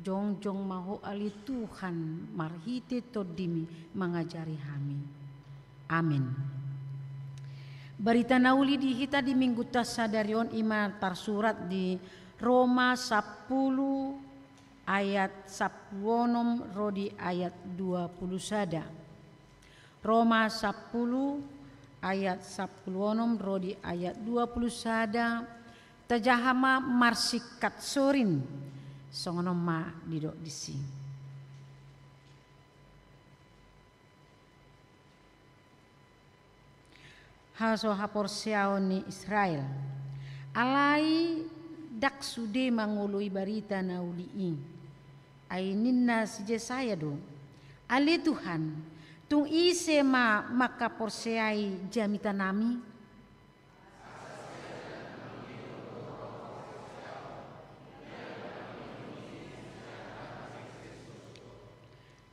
jongjong ma Ho, ale Tuhan, marhite Tondimi mangajari hami. Amin. Barita na uli di hita di Minggunta sadari on i ma tarsurat di Roma sampulu ayat sampulu onom ro di ayat dua pulu sada. Roma sampulu ayat sampulu onom ro di ayat dua pulu sada. Tajaha ma marsingkat sorin. Songon on ma didok disi. Haso haporseaon ni Israel. Alai ndang sude mangoloi barita na uli i. Ai ninna si Jesaya do, "Ale Tuhan, tung ise ma mangkaporseai jamitanami?"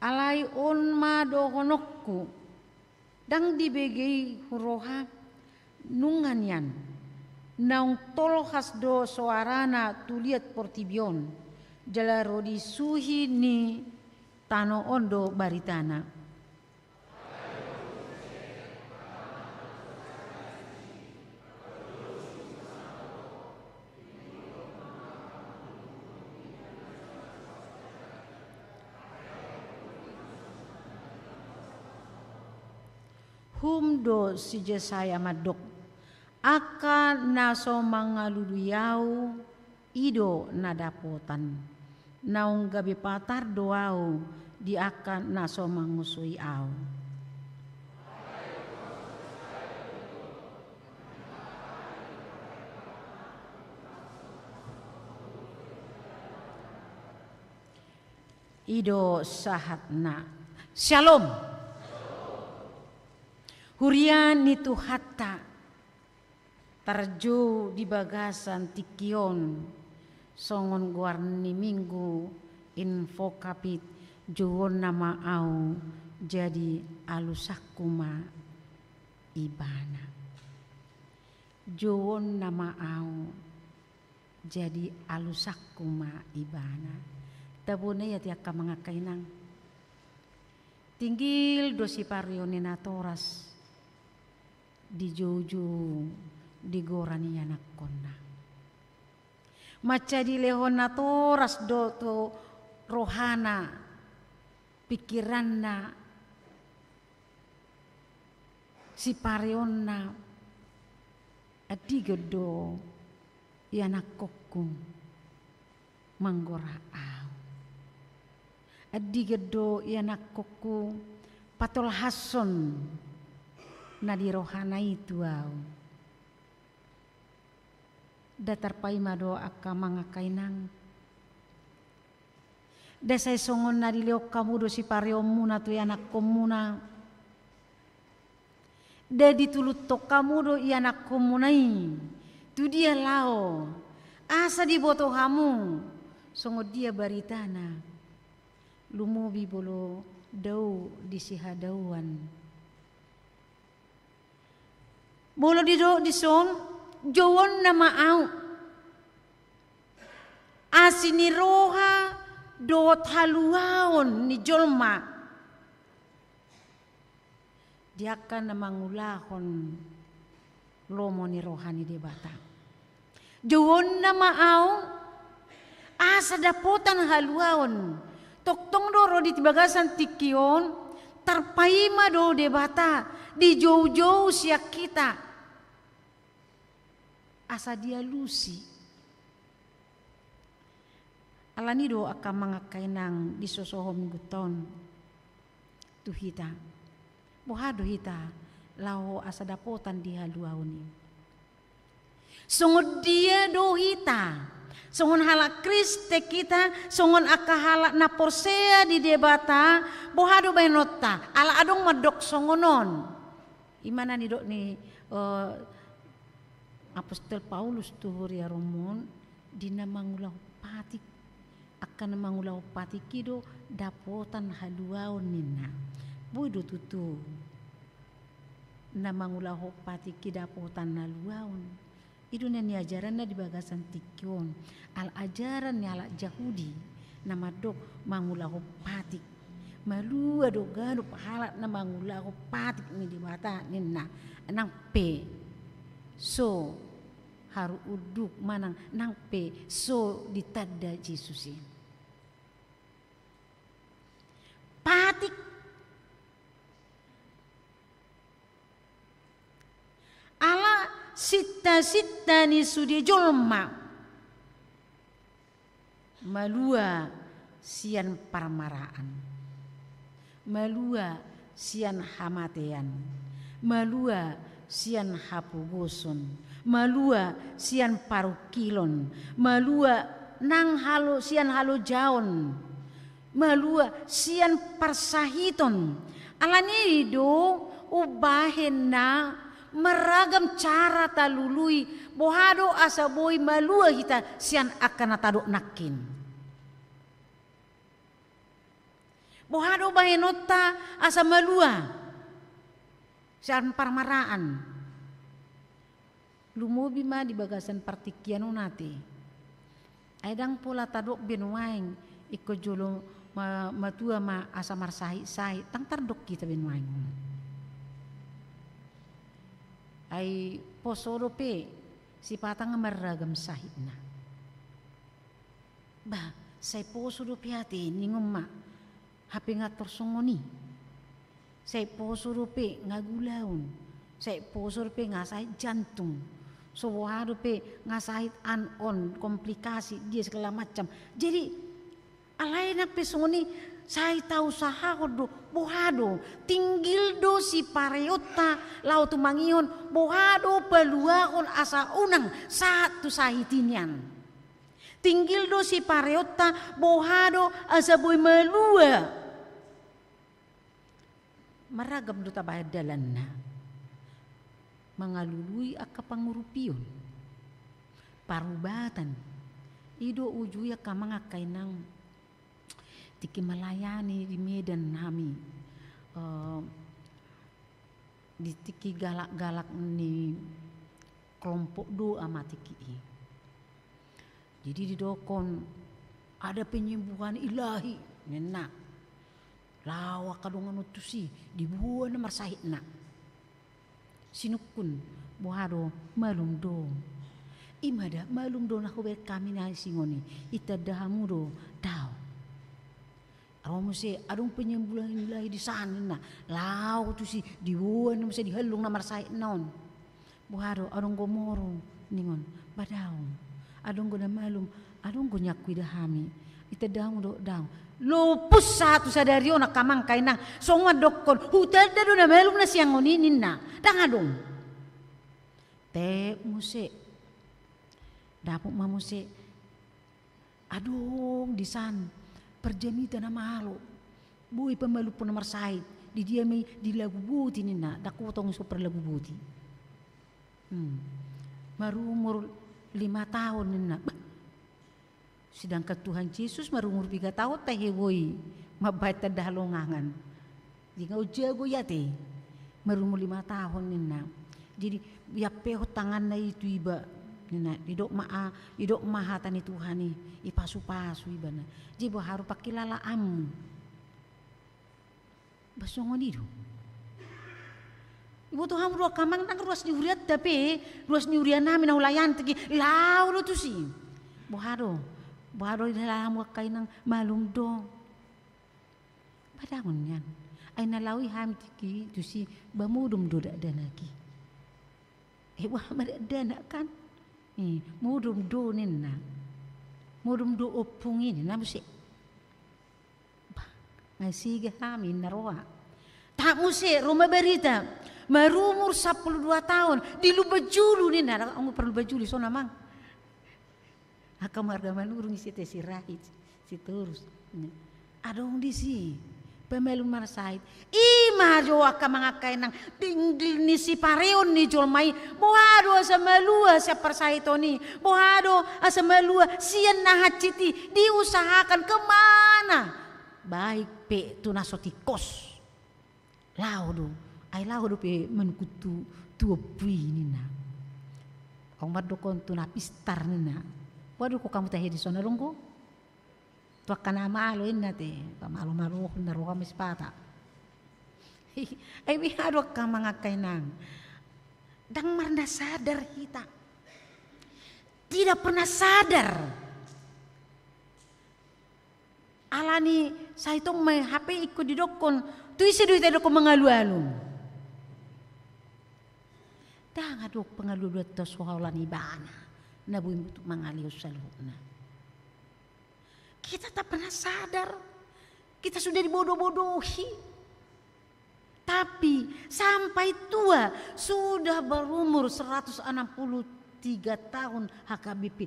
Alai on ma dohononku, ndang dibege i huroha, nunga nian, naung tolhas do soarana tu liat portibi on, jala ro di suhi ni tano on do baritana. Hum do si Jesaya mandok, angka na so mangalului au, i do na dapotan. Naung gabe patar do au di angka na so mangosoi au. I do sahatna. Syalom. Huria ni Tuhanta, tarjou di bagasan tingki on, songon goar ni Minggu Invocavit, jouonna ma au, jadi alusanku ma ibana. Jouonna ma au, jadi alusanku ma ibana. Tabo na i ate angka amang angka inang. Tinggil do sipareon ni natoras dijoujou di goran ni anakkonna. Mansai dilehon natoras do tu rohana, pikiranna, sipareonna, andigan do ianakkonku manggora au. Andigan do ianakkonku patolhashon na di rohana i tu au. Nda tarpaima do angka amang angka inang. Nda sai songon na dilehon hamu do sipareonmuna tu ianakkonmuna. Nda dituluthon hamu do ianakkonmuna i tu dia laho, asa diboto hamu songon dia baritana. Lumobi molo dao di sihadaoan. Molo didok dison, jouonna ma au. Asi ni roha dohot haluaon ni jolma di angka na mangulahon lomo ni roha ni Debata. Jouonna ma au, asa dapotan haluaon. Tongtong do ro di bagasan tingki on, tarpaima do Debata, dijoujou sian hita. Asa dialusi. Alani do angka amang angka inang disosohon Minggunta on tu hita. Boha do hita laho asa dapotan di haluaon i? Songon dia do hita? Songon halak Kristen hita, songon angka halak na porsea di Debata, boha do baenonta? Ala adong mandok songon on. I ma na nidok ni, eh, Apostel Paulus tu huria Rom on, di na mangulahon patik. Angka na mangulahon patik i do dapotan haluaon ninna. Boi do tutu na mangulahon patik i dapotan haluaon. I do na niajaranna di bagasan tingki on. Ala ajaran ni halak Jahudi na mandok mangulahon patik. Malua do ganup halak na mangulahon patik ni Debata ninna, nang pe so haru unduk manang nang pe so ditanda Jesus i. Patik ala sinta-sinta ni sude jolma. Malua sian parmaraan, malua sian hamatean, malua sian hapogoson, malua sian parungkilon, malua nang halo sian halojaon, malua sian parsahiton. Alani i do umbahen na marragam cara talului, boha do asa boi malua hita sian angka na tadok nangkin. Boha do bahenonta asa malua sian parmaraan. Lumobi ma di bagasan partingkian on ate. Ai ndang pola tadok be nuaeng, ingkon jolo ma-, matua ma asa marsahit-sahit, ndang tardok hita be nuaeng. Ai poso dope, sipata nga marragam sahitna. Bah, sai poso dope ate, ningon ma. Hape nga tor songon i. Sai poso dope nga gulaon. Sai poso dope nga sahit jantung. So boha dope nga sahit an on, komplikasi, dia segala macam. Jadi, alai nang pe songon i, sai tausahahon do, boha do, tinggil do sipareonta, laho tumangihon, boha do paluahon asa unang sahat tu sahit i nian. Tinggil do sipareonta, boha do asa boi malua. Marragam do tabahen dalanna. Mangalului angka pangurupion. Parubatan. I do uju i angka amang angka inang. Tingki melayani di Medan hami. Eh, di tingki galak-galak ni kelompok doa ma tingki i. Jadi didokkon ada penyembuhan ilahi, ninna. Laho angka dongan on tusi, diboan na marsahitna. Sinungkun, boha do, malum do. I ma da, malum do na hubahen hami na singon i, itanda hamu do, dao. Ro muse, adong penyembuhan ilahi di san, ninna. Laho tusi, diboan muse di hallung na marsahitna on. Boha do, adong do moru, ningon. Ba dao. Adong do na malum, adong do nian huida hami. Itanda hamu do, dao. Lopus sahat tu sadari on angka amang angka inang. Songon mandokkon, hutanda do na malum na sian on i, ninna. Ndang adong. Tep muse. Dapot ma muse. Adong di san, parjamita na malo. Boi pamalumhon na marsahit, di dia ma i, di Laguboti ninna, ndang huboto songon parlaguboti. Hmm. Marumur lima taon ninna. Bah. Sedangkan Tuhan Jesus marumur piga taon tahe boi mambahen tanda halongangan. Jadi nga jago i ate, marumur lima taon ninna. Jadi diampehon tanganna i tu iba ninna, didok ma a, didok ma hata ni Tuhan i, dipasu-pasu ibana. Jadi boha do pangkilalaanmu. Bah songon i do. Iboto hamu do angka amang, nang ruas ni hurianta pe, ruas ni huria nami na hulayani tingki, laho do tusi. Boha do, boha do didok hamu angka inang, malum do. Ba dao nian. Ai na laho i hami tingki tusi, ba modom do dakdanak i. Eh, boha ma dakdanak kan? Eh, modom do ninna. Modom do ompung i ninna muse. Bah, nga sega hami ninna roha. Tap muse, ro ma barita. Marumur sampulu dua taon, di Lumbanjulu ninna. Adong parLumbanjulu i songon i amang. Angka marga Manurung i, Site Sirait, Sitorus. Adong disi pamalum marsahit. I ma jo angka amang angka inang, tinggil ni sipareon ni jolma i. Boha do asa malua sian parsahiton i. Boha do asa malua sian na hansit i. Diusahakan kemana? Baik pe tu na so tingkos. Laho do, ai laho dope manungkun tu, tu ompu i ninna. Adong mandokkon tu na pistar ninna. Boha do hamu tahe dison, adong do? Tu angka na malo inna te, pamalo-malo na roha ma sipata. Ai boi adong angka amang angka inang. Ndang marna sadar hita. Tidak pernah sadar. Alani sai tong ma hape ingkon didokkon, tu ise do hita didokkon mangalualu. Ndang adong pangalualuanta so holan ibana na boi mangalehon saluhutna. Kita tak pernah sadar, kita sudah dibodoh-bodohi. Tapi sampai tua, sudah berumur seratus enam puluh tiga tahun H K B P,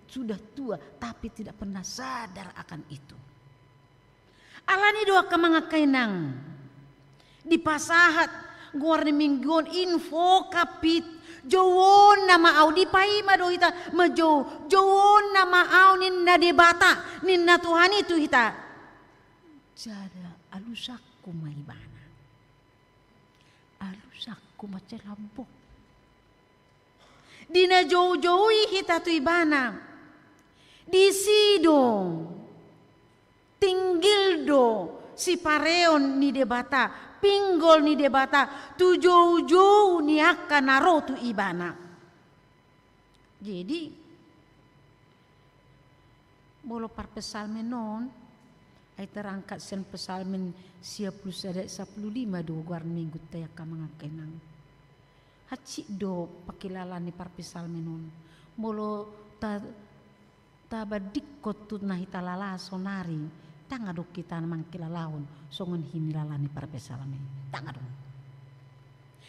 sudah tua, tapi tidak pernah sadar akan itu. Alani do angka amang angka inang. Dipasahat goar ni minggu on, invocavit, jouonna ma au, dipaima do hita manjou, jouonna ma au ninna Debata, ninna Tuhan i tu hita. Jala alusanku ma ibana. Alusanku ma celambok. Di na joujoui hita tu ibana. Disi do. Tinggil do sipareon ni Debata, pinggol ni Debata, tu joujou ni angka na ro tu ibana. Jadi, molo parpsalmen on, ai terangkat sian psalmen sia pulu sada, sampulu lima do goar ni minggunta i angka amang angka inang. Hansit do pangkilalaan ni parpsalmen on. Molo ta, tabandingkon tu na hita lala sonari, ndang adong hita na mangkilalahon songon hinilala ni parpsalmen i. Ndang adong.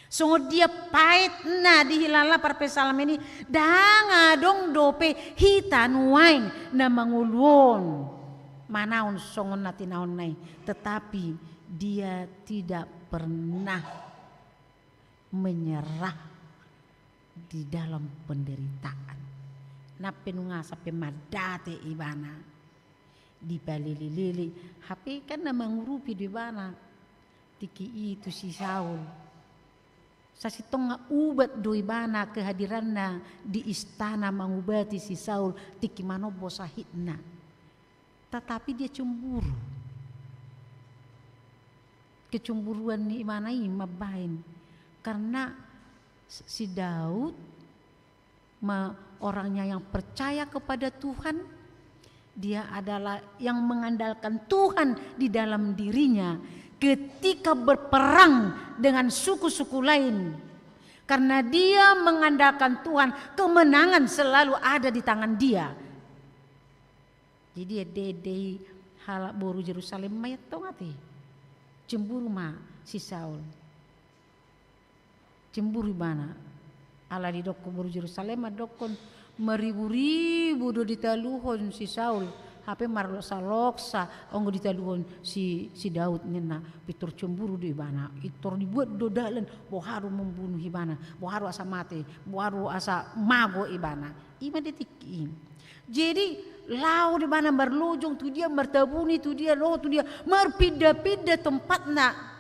Songon dia paetna dihilala parpsalmen i, ndang adong dope hita nuaeng na mangolu on manaon songon na tinaonna i, tetapi dia tidak pernah menyerah di dalam penderitaan. Nang pe nunga sampe mandate ibana, dipalele-lele, hape kan na mangurupi do ibana tingki i tu si Saul. Sasintongna ubat do ibana kehadiranna di istana mangubati si Saul tingki manombo sahitna. Tetapi dia cemburu. Kecemburuan ni ibana i mambahen. Karena si Daud ma-, orangnya yang percaya kepada Tuhan, dia adalah yang mengandalkan Tuhan di dalam dirinya ketika berperang dengan suku-suku lain. Karena dia mengandalkan Tuhan, kemenangan selalu ada di tangan dia. Jadi ende-ende i halak boru Jerusalem ma i antong ate. Cemburu ma si Saul. Cemburu ibana. Ala didokkon boru Jerusalem ma dokkon, maribu-ribu do ditaluhon si Saul. Hape marloksa-loksa anggo ditaluhon si, si Daud ninna. Pintor cemburu do ibana. Pintor dibuat do dalan. Boha do mambunuh ibana. Boha do asa mate. Boha do asa mago ibana. I ma di tingki i. Jadi, laho do ibana marlojong tu dia, martabuni tu dia, laho tu dia, marpinda-pinda tempatna.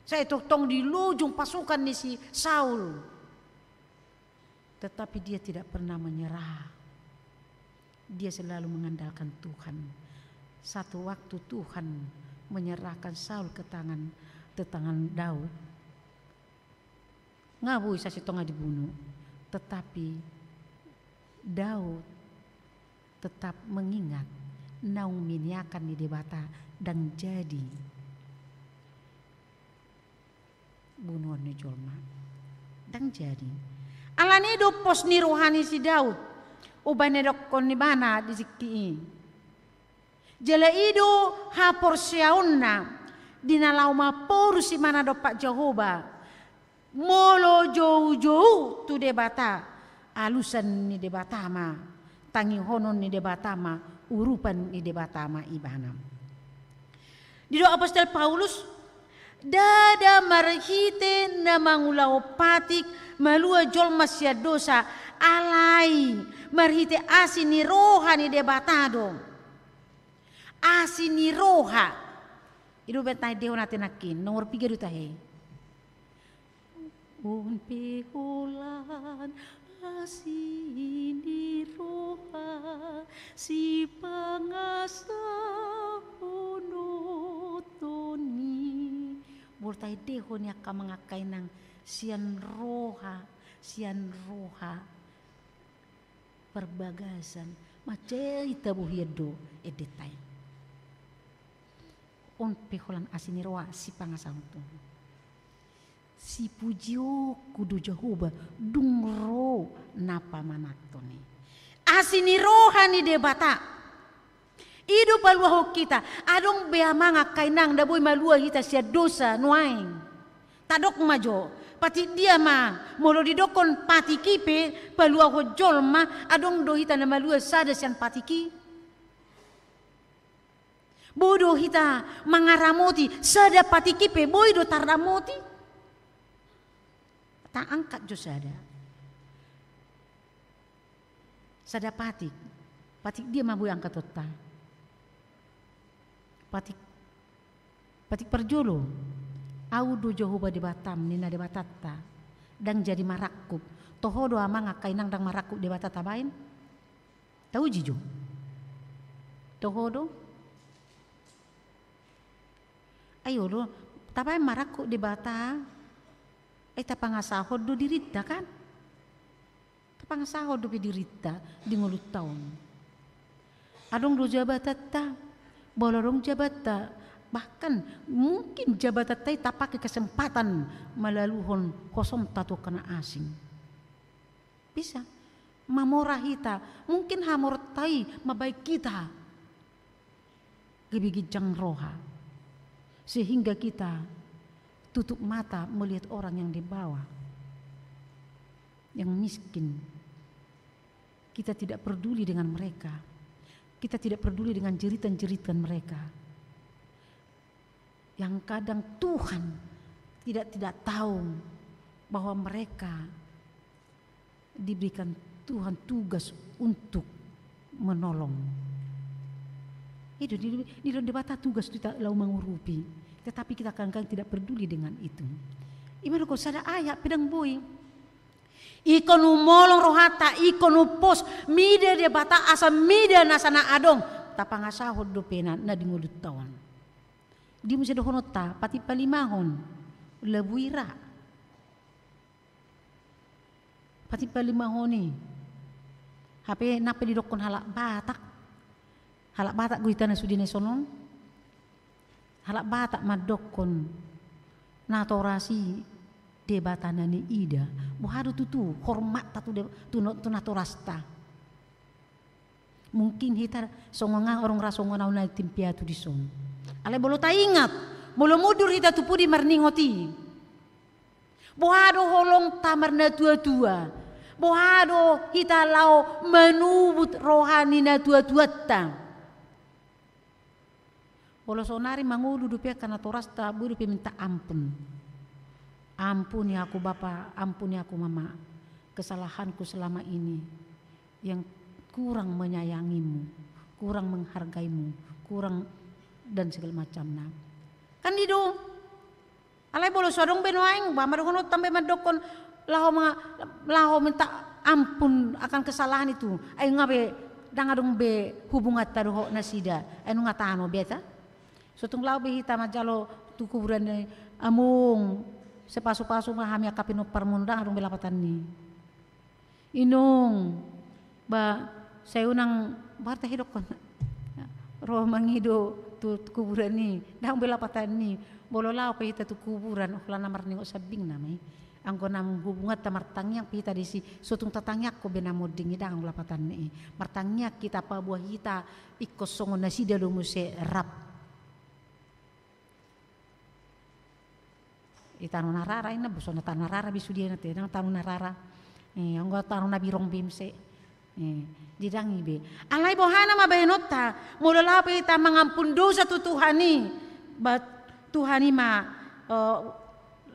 Sai tongtong dilojong pasukan ni si Saul. Tetapi dia tidak pernah menyerah. Dia selalu mengandalkan Tuhan. Satu waktu Tuhan menyerahkan Saul ke tangan, ke tangan Daud. Nga boi sasintongna dibunu, tetapi Daud tetap mengingat naung miniakan ni Debata, ndang jadi bunuon ni jolma. Ndang jadi. Alani i do pos ni roha ni si Daud. Umbahen na didokkon ibana di tingki i. Jala i do haporseaonna, di na laho mamporus ibana dompak Jahowa. Molo joujou tu Debata, alusan ni Debata ma, tangihonon ni Debata ma, urupan ni Debata ma ibana. Didok apostel Paulus, ndada marhite na mangulahon patik malua jolma sian dosa, alai marhite asi ni roha ni Debata do. Asi ni roha. I do umbahen taendehon ate nangkin, nomor piga do tahe. On pe holan Asi ni roha sipangasahononton i. Molo taendehon i angka amang angka inang, sian roha, sian roha parbagasan, mansai tabohian do endenta i. On pe holan asi ni roha sipangasahononton i. Sipujionku do Jahowa, dung ro na pamananhon i. Asi ni roha ni Debata. I do paluahon hita. Adong be amang angka inang na boi malua hita sian dosa nuaeng. Tadok ma jo, patik dia ma, molo didokkon patik i pe paluahon jolma, adong do hita na malua sada sian patik i? Boi do hita mangaramoti, sada patik i pe boi do taramoti? Taangkat jo sada. Sada patik. Patik dia ma boi angkatonta? Patik, patik parjolo. Au do Jahowa Debatam, ninna Debatanta. Ndang jadi marangkup. Toho do amang angka inang ndang marangkup Debata tabaen? Tauji jo. Toho do. Ai olo, tabaen marangkup Debata, ai tapangasahon do dirinta kan? Tapangasahon dope dirinta di ngolunta on. Adong do jabatanta, molo adong jabanta, bahkan mungkin jabatanta i tapake kesempatan manghaluhon hosonta tu angka na asing. Bisa mamora hita, mungkin hamoranta i mambahen hita gabe ginjang roha, sehingga kita tutup mata melihat orang yang di bawah, yang miskin. Kita tidak peduli dengan mereka. Kita tidak peduli dengan jeritan-jeritan mereka. Yang kadang Tuhan tidak, tidak tahu bahwa mereka diberikan Tuhan tugas untuk menolong. I do, di, di, didok Debata tugas tu hita laho mangurupi. Tetapi kita kadang-kadang tidak peduli dengan itu. I ma dohonon sada ayat pe ndang boi. Ingkon humolong rohanta, ingkon humbos, mida Debata asa mida nasa na adong. Tapangasahon dope na, na di ngolunta on. Di muse dohononta, patik palimahon, labui ra. Patik palimahon i. Hape nang pe didokkon halak Batak. Halak Batak do hita na sude na sonon. Halak Batak mandokkon natoras i Debata na niida. Boha do tutu hormatta tu de-, tu no-, tu natorasta. Mungkin hita songon nga orang ra songon au na di tempat tu dison. Alai molo taingat, molo mundur hita tu pudi marningot i. Boha do holongta marnatua-tua. Boha do hita laho manubut roha ni natua-tuanta. Molo sonari mangolu dope angka natorasta, boi dope minta ampun. Ampuni aku Bapa, ampuni aku Mama, kesalahanku selama ini yang kurang menyayangimu, kurang menghargaimu, kurang dan segala macamna. Kan i do. Alai molo so adong be nuaeng, boha ma dohononta be mandokkon laho ma-, laho minta ampun akan kesalahan itu. Ai nga be, ndang adong be hubunganta dohot nasida. Ai nunga tano be ta. So tung laho be hita manjalo tu kuburan ni among, sai pasu-pasu ma hami angka pinomparmon, ndang adong be lapatanni. Inong, ba, sai unang, boha ta didokkon. Ro mangido tu, tu kuburan i, ndang be lapatanni. Molo laho pe hita tu kuburan, holan na marningot sambing nama i. Anggo na hubunganta martangiang pe hita disi, so tung tatangiangkon be na monding i, ndang lapatanni i. Martangiang hita paboa hita ingkon songon nasida do muse rap. I tano na rara, inna, boso na tano na rara be sude na te, ndang tano na rara. Eh, anggo tano na birong be muse. Eh, jadi ndang i be. Alai boha nama bahenonta, molo laho pe hita mangampun dosa tu Tuhan i, ba Tuhan i ma, eh,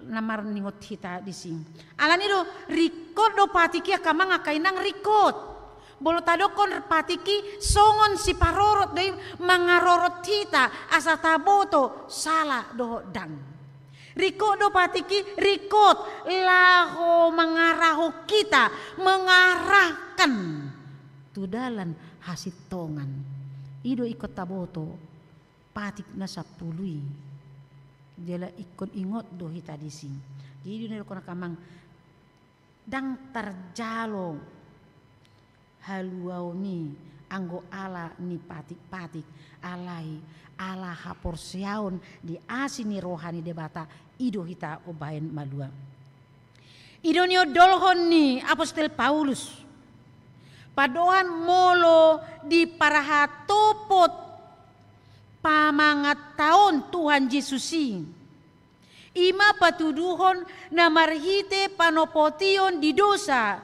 na marningot hita disi. Alani do, ringkot do patik i angka amang angka inang, ringkot. Molo tadokkon patik i songon siparorot do i mangarorot hita asa taboto sala dohot ndang. Ringkot do patik i, ringkot laho mangarahon hita, mengarahkan tu dalan hasintongan. I do ingkon taboto patik na sampulu i. Jala ingkon ingot do hita disi. Jadi i do na didokkon angka amang, ndang tarjalo haluaon i anggo ala ni patik-patik, alai ala haporseaon di asi ni roha ni Debata, i do hita umbahen malua. I do niondolhon ni apostel Paulus. Pandohan molo diparhatopot pamangantaon Tuhan Jesus i, i ma patuduhon na marhite panopotion di dosa,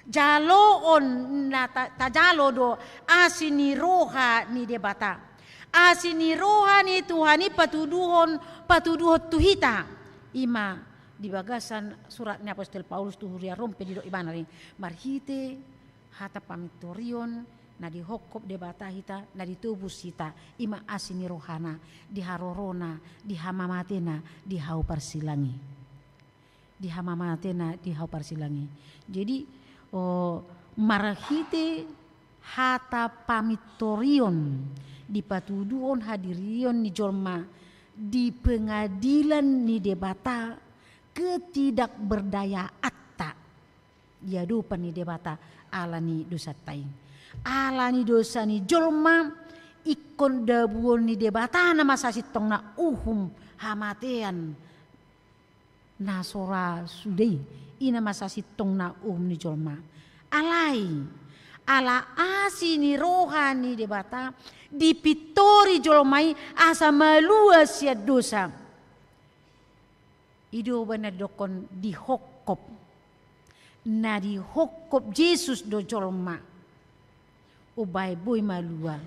jaloon na ta-, tajalo do asi ni roha ni Debata. Asi ni roha ni Tuhan i patuduhon, patuduhon tu hita. I ma di bagasan surat ni apostel Paulus tu huria Rom pe didok ibana i, marhite hata pamintorion na dihophop Debata hita, na ditobus hita, i ma asi ni rohana, di harorona, di hamamatena, di hau parsilang i. Di hamamatena, di hau parsilang i. Jadi, o, marhite hata pamintorion, dipatuduhon hadirion ni jolma di pengadilan ni Debata ketidakberdayaanta di adopan ni Debata ala ni dosanta i. Ala ni dosa ni jolma, ingkon dabuon ni Debata nama sasintongna uhum hamatean na so ra suda i, i nama sasintongna uhum ni jolma. Alai, ala asi ni roha ni Debata, dipintori jolma i asa malua sian dosa. I do umbahen na didokkon dihophop. Na dihophop Jesus do jolma umbahen boi malua.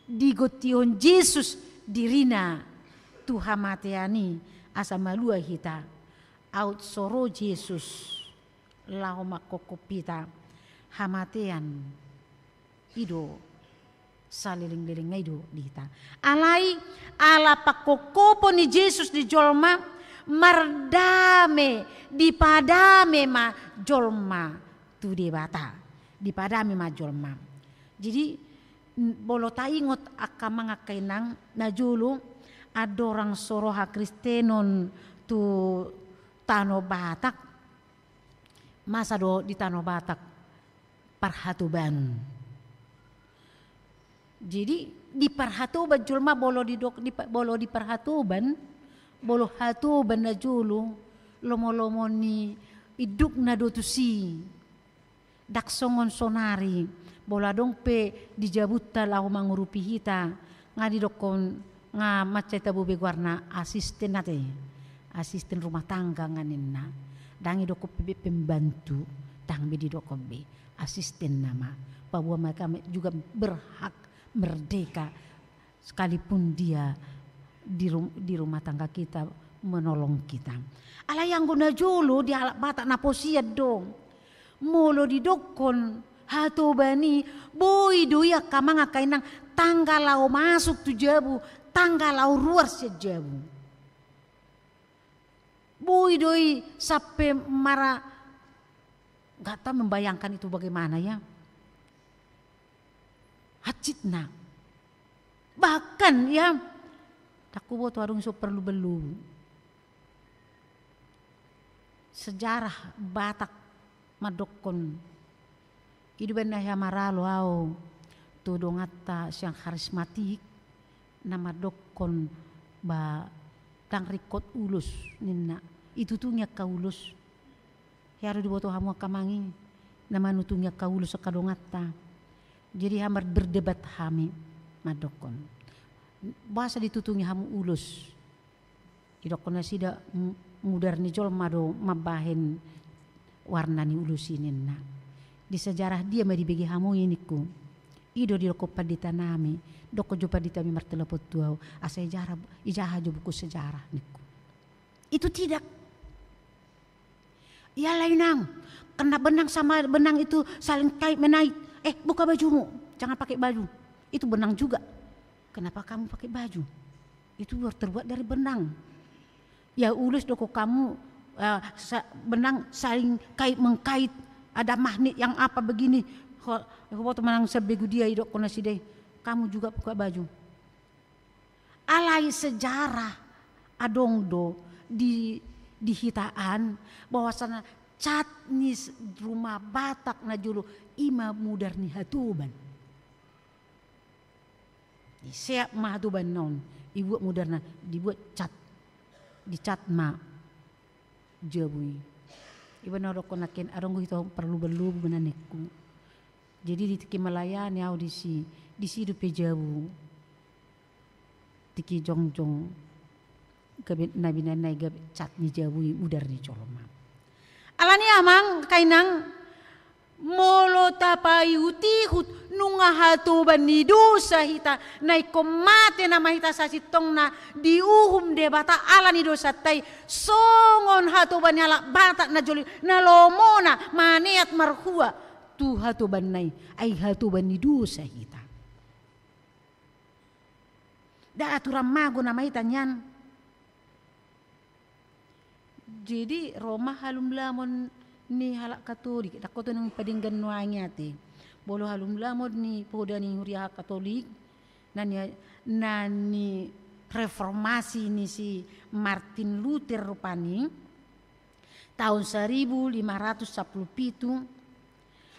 Digontihon Jesus dirina tu hamatean i asa malua hita. Aut so ro Jesus laho manghophop hita, hamatean i do saleleng-lelengna i do di hita. Alai ala panghophopon ni Jesus di jolma, mardame, dipadame ma jolma tu Debata. Dipadame ma jolma. Jadi, n-, molo taingot angka amang angka inang, na jolo andorang so ro hakristenon tu tano Batak, masa do di tano Batak parhatobanon. Jadi, diparhatoban jolma, molo didok, di pa-, molo diparhatoban, molo hatoban na jolo, lomo-lomo ni indukna do tusi. Ndang songon sonari, molo adong pe di jabunta laho mangurupi hita, nga didokkon, nga mansai tabo be goarna asisten ate. Asisten rumah tangga nga ninna. Ndang didokkon pe be pembantu, ndang be didokkon be. Asisten nama. Paboa mereka me-, juga berhak merdeka sekalipun dia di rum-, di rumah tangga kita menolong kita. Alai anggo na jolo di halak Batak na posian do. Molo didokkon hatoban i, boi do i angka amang angka inang tanggal laho masuk tu jabu, tanggal laho ruar sian jabu. Boi do i sampe mara, nggak tahu membayangkan itu bagaimana ya. Hancitna. Bahkan ya, ndang huboto adong so perlu bellu. Sejarah Batak mandokkon, i do umbahen na hea maralo au tu donganta sian karismatik, na mandokkon ba ndang ringkot ulos ninna, itutungi angka ulos. Hea do diboto hamu angka amang i, na manutungi angka ulos angka donganta. Jadi hea mar-, berdebat hami mandokkon, boasa ditutungi hamu ulos? Didokkon nasida, m-, mudar ni jolma do mambahen warna ni ulos i ninna. Di sejarah dia ma dibege hamu i ningku. I do didokkon pandita nami, dokkon jo pandita nami martelepon tu au, asa ijaha, ijaha jo buku sejarah ningku. Itu tidak. Iyalah inang, kena benang sama benang itu saling kait menait. Eh, buka bajumu, jangan pakai baju. Itu benang juga. Kenapa kamu pakai baju? Itu terbuat dari benang. Ya ulos do ko kamu, eh, sa-, benang saling kait mengkait, ada magnet yang apa begini. Ho-, huboto manang sian begu dia, idokkon nasida i, kamu juga buka baju. Alai sejarah adong do di, di hita an, bahwasana cat ni s-, rumah Batak na jolo i ma mudar ni hatoban. Diseat ma hatobanna on, dibuat mudarna, dibuat cat, dicat ma jabu i. Iba na dokkon nangkin, adong do hita parluban-luban, ninna ningku. Jadi di tingki melayani au disi, disi dope jabu. Tingki jongjong, gabe na binaen na i gabe cat ni jabu i mudar ni jolma. Alani i amang, inang, molo tapaihut-ihut nunga hatoban ni dosa hita, na ingkon mate nama hita sasintongna diuhum Debata ala ni dosanta i, songon hatoban ni halak Batak na jolo i, na lomona maneat marhua tu hatobanna i, ai hatoban ni dosa hita. Nda aturan mago nama hita nian. Jadi ro ma halumlamon ni halak Katolik, ndang hotu naeng padenggan nuaeng i ate. Molo halumlamon ni poda ni huria Katolik, na ni, na ni reformasi ni si Martin Luther rupani, taon saribu lima ratus sampulu pitu,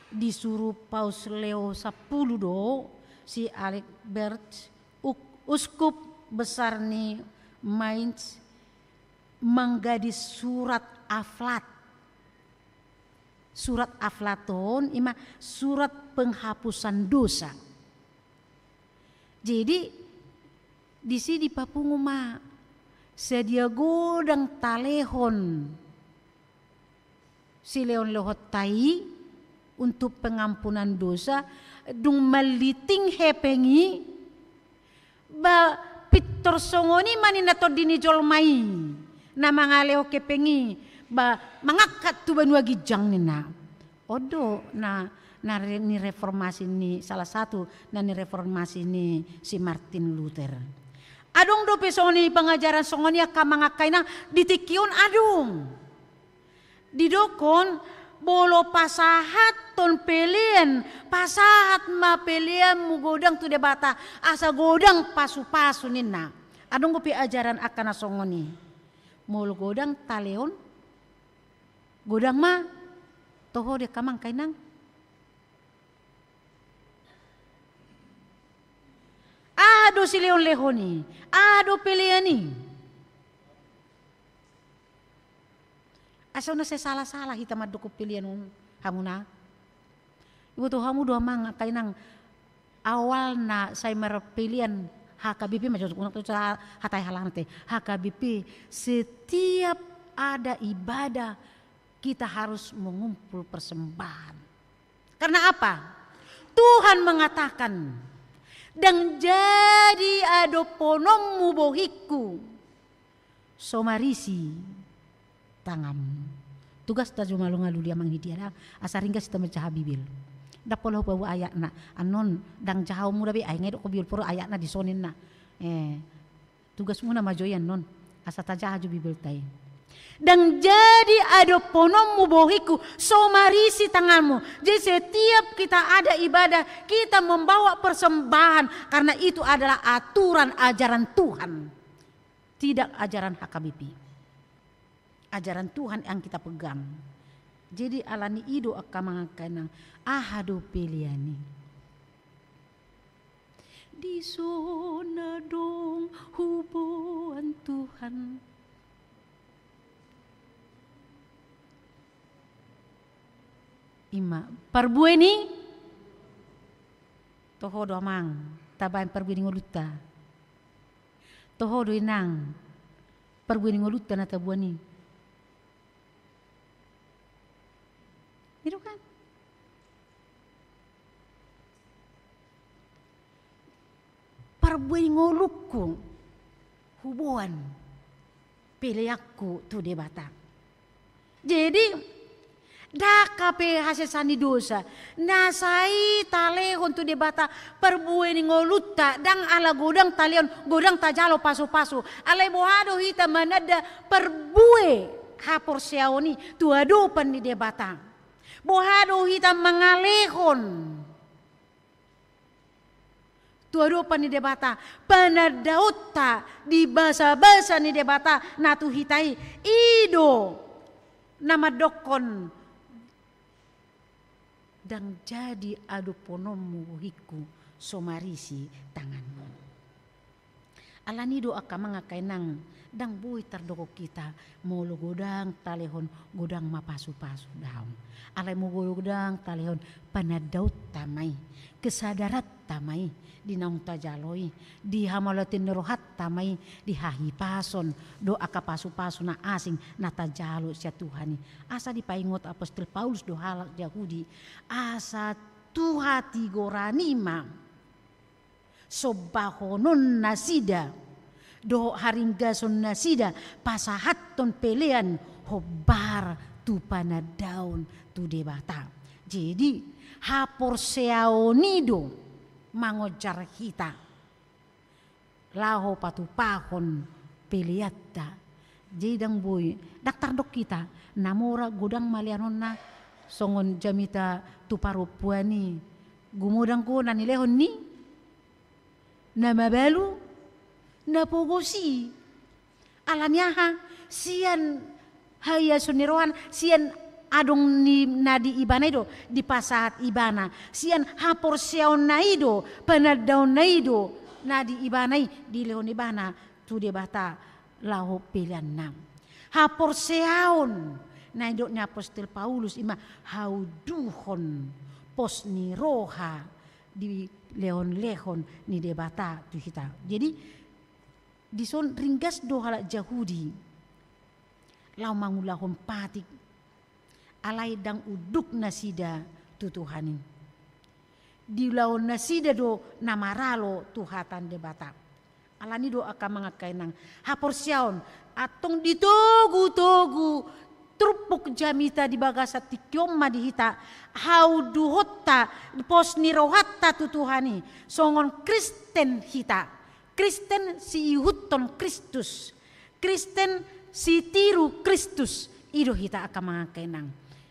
disuru Paus Leo sampulu do si Adalbert, uk-, uskup besar ni Mainz, manggadis surat aflat. Surat aflat on i ma surat penghapusan dosa. Jadi, disi dipapungu ma sadia godang talehon silehon-lehonta i untuk pengampunan dosa, dung manliting hepeng i, ba pintor songon i ma ninna tondi ni jolma i, na mangalehon hepeng i, ba mangangkat tu banua ginjang ninna. On do na, na re-, ni reformasi ni, salah satu na ni reformasi ni si Martin Luther. Adong dope songon i pangajaran songon i angka amang angka inang di tingki on adong. Didokkon, molo pasahathon pelean, pasahat ma peleanmu godang tu Debata, asa godang pasu-pasu ninna. Adong dope ajaran angka na songon i. Molo godang talehon, godang ma. Toho do angka amang angka inang. Aha do silehon-lehon i? Aha do pelean i? Asa unang sai salah-salah hita mandokkon pelean on, hamu na. Iboto hamu do amang angka inang, awalna sai marpelean H K B P ma jo, unang tu sa-, hata i halana te. H K B P, setiap ada ibadah kita harus mengumpul persembahan. Karena apa? Tuhan mengatakan, "Ndang jadi adophononmu bohingku so marisi tanganmu." Tugasta jo ma ngalului amang, di dia da, asa ringgas hita manjaha Bibel. Ndang pola hupaboa ayatna, annon ndang jahaonmu da be, ai nga idok Bibel, pola ayatna dison ninna. Eh, tugasmuna ma jo i annon, asa tajaha jo Bibelta i. "Ndang jadi adophononmu bohingku so marisi tanganmu." Jadi setiap kita ada ibadah, kita membawa persembahan, karena itu adalah aturan ajaran Tuhan. Tidak ajaran H K B P. Ajaran Tuhan yang kita pegang. Jadi alani i do angka amang angka inang, aha do pelean i? Dison adong huboan Tuhan. I ma parbue ni, toho do amang, tabaen parbue ni ngolunta. Toho do inang, parbue ni ngolunta na taboan i. I do kan? Parbue ni ngolungku huboan peleanku tu Debata. Jadi, Ndang hape hasesaan ni dosa. Na sai talehon tu Debata parbue ni ngolunta, ndang ala godang talehon, godang tajalo pasupasu. Alai boha do hita mananda parbue haporseaon i tu adopan ni Debata? Boha do hita mangalehon tu adopan ni Debata panandaonta di basabasa ni Debata na tu hita i? I do na mandokkon, ndang jadi adophononmu bohingku so marisi tanganmu. Alani do angka amang angka inang, ndang boi tardokon hita molo godang talehon, godang ma pasupasu, daong. Alai molo godang talehon, panandaonta ma i, kesadaranta ma i di naung tajalo i, di hamauliateon ni rohanta ma i, di hahipason dohot angka pasupasu na asing na tajalo sian Tuhan i. Asa dipaingot apostel Paulus do halak Jahudi, asa tu hatigoran i ma sombahononnasida dohot haringgasonnasida pasahathon pelean hombar tu panandaon tu Debata. Jadi, haporseaon i do mangonjar hita laho patupahon peleanta. Jadi ndang boi, ndang tardok hita, na mora godang ma leanonna songon jamita tu parompuan i. Gumodang do na nilehon ni na mabalu na pogos i. Alani aha? Sian haiason ni rohana, sian adong ni na di ibana i do dipasahat ibana, sian haporseaonna i do, panandaonna i do na di ibana i dilehon ibana tu Debata laho peleanna. Haporseaon na nidok ni apostel Paulus i ma haunduhon pos ni roha dilehonlehon ni Debata tu hita. Jadi, dison ringgas do halak Jahudi laho mangulahon patik, alai ndang unduk nasida tu Tuhan i. Diulahonnasida do na maralo tu hata ni Debata. Alani do angka amang angka inang, haporseaon, antong ditogutogu turpuk jamita di bagasan tingki on ma di hita haunduhonta, pos ni rohanta tu Tuhan i, songon Kristen hita. Kristen siihuthon Kristus. Kristen sitiru Kristus. I do hita angka amang angka inang,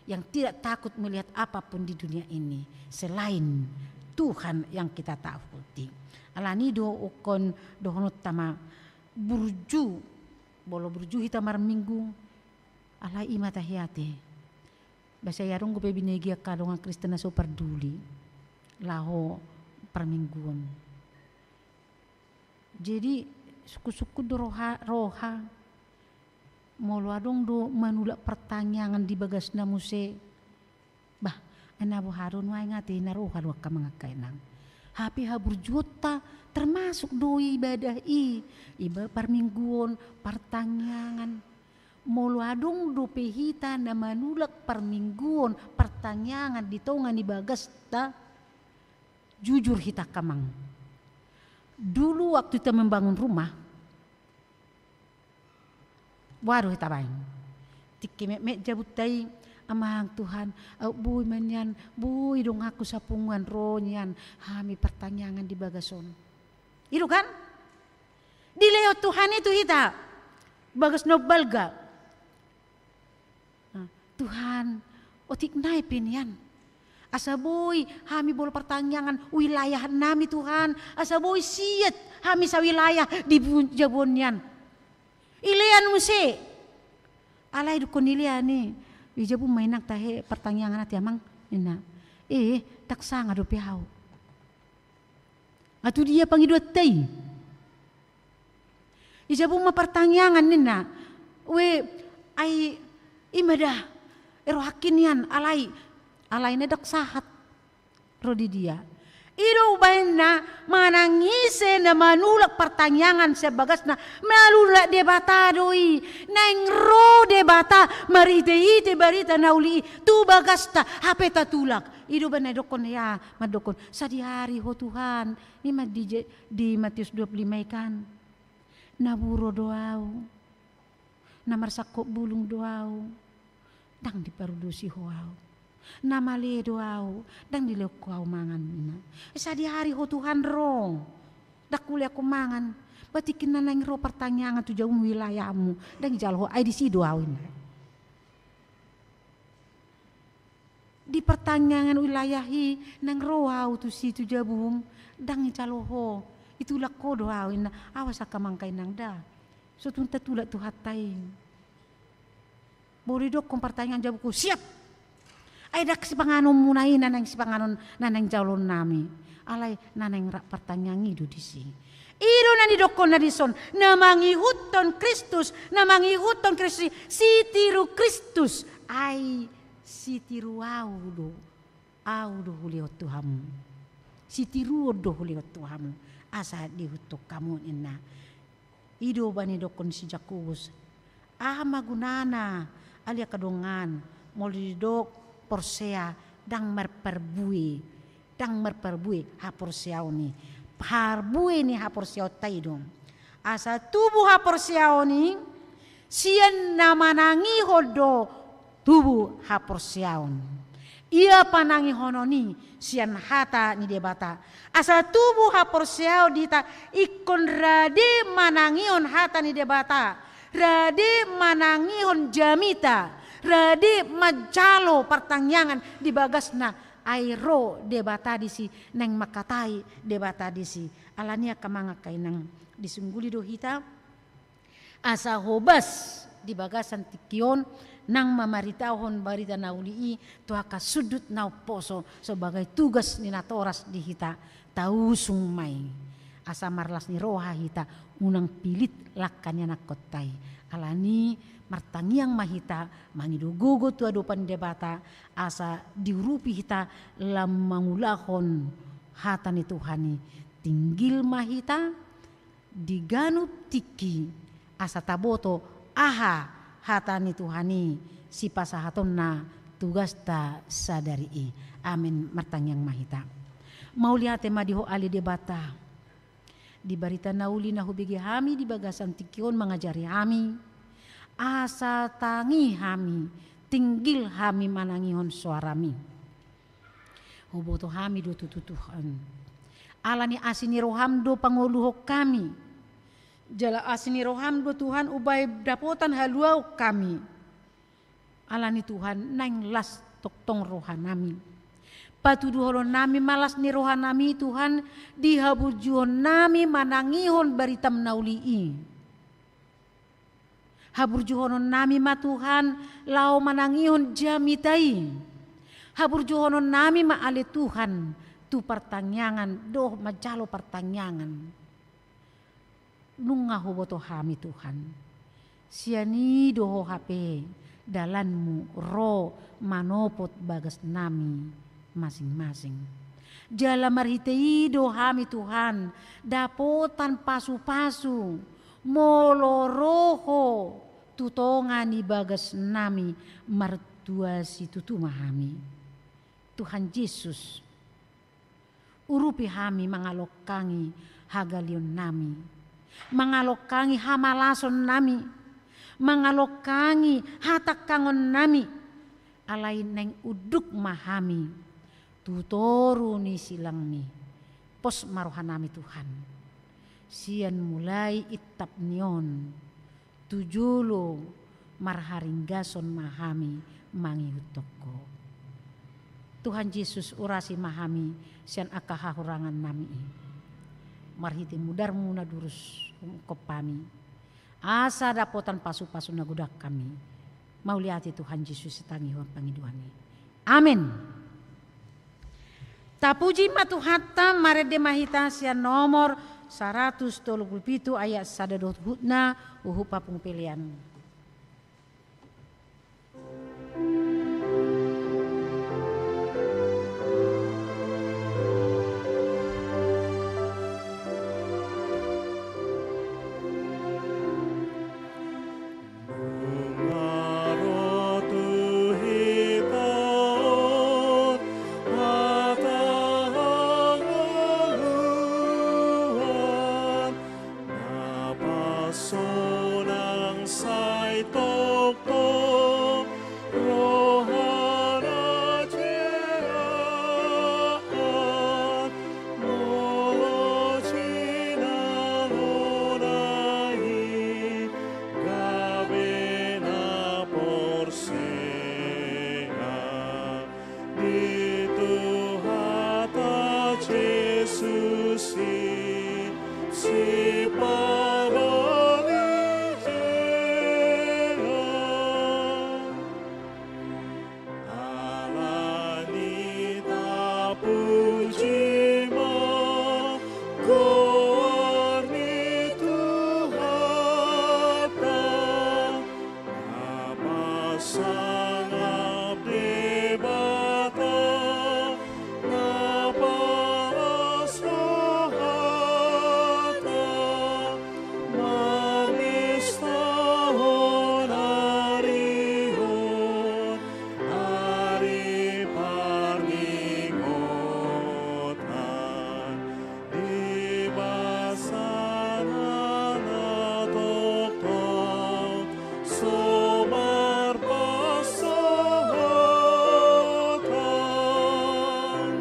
yang tidak takut melihat apapun di dunia ini selain Tuhan yang kita takuti. Alani do ingkon dohononta ma burju, molo burju hita marminggu, alai i ma tahe ate. Ba sai adong dope binege angka dongan Kristen na so parduli laho parmingguon. Jadi, sungkunsungkun do roha, roha. Molo adong do manulak partangiangan di bagasna muse, bah, ai na boha do nuaeng ate, na roha do angka amang angka inang. Hape haburjuonta termasuk do ibadah i, iba-, parmingguon, partangiangan. Molo adong dope hita na manulak parmingguon, partangiangan di tonga ni bagasta, jujur hita angka amang. Dulu waktu hita membangun rumah, boha do hita baen? Tingki metmet jabunta i, amang Tuhan, aut boi ma nian, boi donganku sapunguan ro nian, hami partangiangan di bagas on. I do kan? Dilehon Tuhan i tu hita bagas na umbalga. Nah, Tuhan, otik nai pe nian. Asa boi hami molo partangiangan wilayah nami Tuhan. Asa boi siat hami sawilayah di bu-, jabuon nian. Ilean muse. Alai dungkon ilean i. I jabu ma inang tahe partangiangan ate amang. Ninna. Eh, ndang sanga dope au. Nga tu dia pangidoanta i? I jabu ma partangiangan ninna. Ue, ai, i ma da, rohangki nian, alai, alai na ndang sahat ro di dia. I do umbaenna manang ise na manulak partangiangan sian bagasna, manulak Debata do i. Naeng ro Debata marhitehite barita na uli i tu bagasta, hape tatulak. I do umbaen na didokkon ia, mandokkon, sadihari ho Tuhan, i ma di, di Matius dua puluh lima i kan. Na buro do au, na marsangkot bulung do au, Ndang diparudusi ho au. Na male do au, ndang dilehon ho au mangan, ninna. Sadihari ho Tuhan ro, ndang hulean ho mangan. Ba tingki na naeng ro partangiangan tu jabum wilayahmu, ndang dijalo ho, ai disi do au, ninna. Di partangiangan wilayah i naeng ro au tusi tu jabum, ndang dijalo ho. Ditulak ho do au, ninna. Awas angka amang, angka inang, da. So tung tatulak Tuhanta i. Molo didokkon partangiangan jabumku, siap. Ai ndang sipanganonmuna i na naeng sipanganon, na naeng jaloonnami. Alai na naeng rap partangiangan i do disi. I do na nidokkonna dison, na mangihuthon Kristus, na mangihuthon Kristus i, sitiru Kristus. Ai sitiru au do, au do hulehon tu hamu. Sitiruon do hulehon tu hamu, asa diihuthon hamu, ninna. I do umbahen didokkon si Jakobus. Aha ma gunana, ale angka dongan, molo didok porsea ndang marparbue, ndang marparbue haporseaon i. Parbue ni haporseaonta i do asa tubu haporseaon i, sian na manangihon do tubu haporseaon. Ia panangihonon i sian hata ni Debata. Asa tubu haporseaon di hita ingkon rade manangihon hata ni Debata, rade manangihon jamita, rade manjalo partangiangan di bagasna, ai ro Debata disi, naeng mangkatai Debata disi. Alani i angka amang, angka inang, disungguli do hita asa hobas di bagasan tingki on nang mamaritahon barita na uli i tu angka sundut na umposo, sebagai tugas ni natoras di hita. Tausung ma i asa marlas ni roha hita, unang pilit langka ni anakhonta i. Alani i martangiang ma hita, mangido gogo tu adopan Debata, asa diurupi hita lam mangulahon hata ni Tuhan i. Tinggil ma hita di ganup tingki, asa taboto aha hata ni Tuhan i sipasahatonna tu gasta sadari i. Amen. Martangiang ma hita. Mauliate ma di Ho ale Debata, di barita na uli na hubege hami di bagasan tingki on, mangajari hami asa tangi hami, tinggil hami manangihon soarami. Huboto hami do tutu, Tuhan, alani asi ni roham do pangoluhon hami. Jala asi ni roham do, Tuhan, umbahen dapotan haluaon hami. Alani, Tuhan, naeng las tongtong rohanami. Patuduhononnami ma las ni rohanami, Tuhan, di haburjuonnami manangihon baritam na uli i. Haburjuhononnami ma, Tuhan, laho manangihon jamita i. Haburjuhononnami ma ale, Tuhan, tu partangiangan dohot manjalo partangiangan. Nunga huboto hami, Tuhan. Sian i do Ho hape dalanmu ro manopot bagasnami masing-masing. Jala marhite i do hami, Tuhan, dapotan pasu-pasu molo ro Ho tu tonga ni bagasnami martua situtu ma hami. Tuhan Jesus, urupi hami mangalangkangi hagaleonnami, mangalangkangi hamalasonnami, mangalangkangi hatangkangonnami, alai naeng unduk ma hami tu toru ni silangmi. Pos ma rohanami, Tuhan, sian mulai intap ni on tu jolo marharinggason ma hami mangihuthon Ho. Tuhan Jesus, urasi ma hami sian angka hahurangannami i. Marhite mudarmu na durus ungkop hami, asa dapotan pasu-pasu na godang hami. Mauliate Tuhan Jesus, tangianghon pangidoan i. Amen. Tapuji ma Tuhanta. Marende ma hita sian nomor saratus tolu pulu pitu ayat sada dohot huhutna, huhut papungu pelean. Nunga ro tu hita on hata hangoluan, na pasonang sai tongtong Sangap Debata na palas rohanta, mamestahon ari on, ari parningotan. Di basana na tongtong so marpansohotan.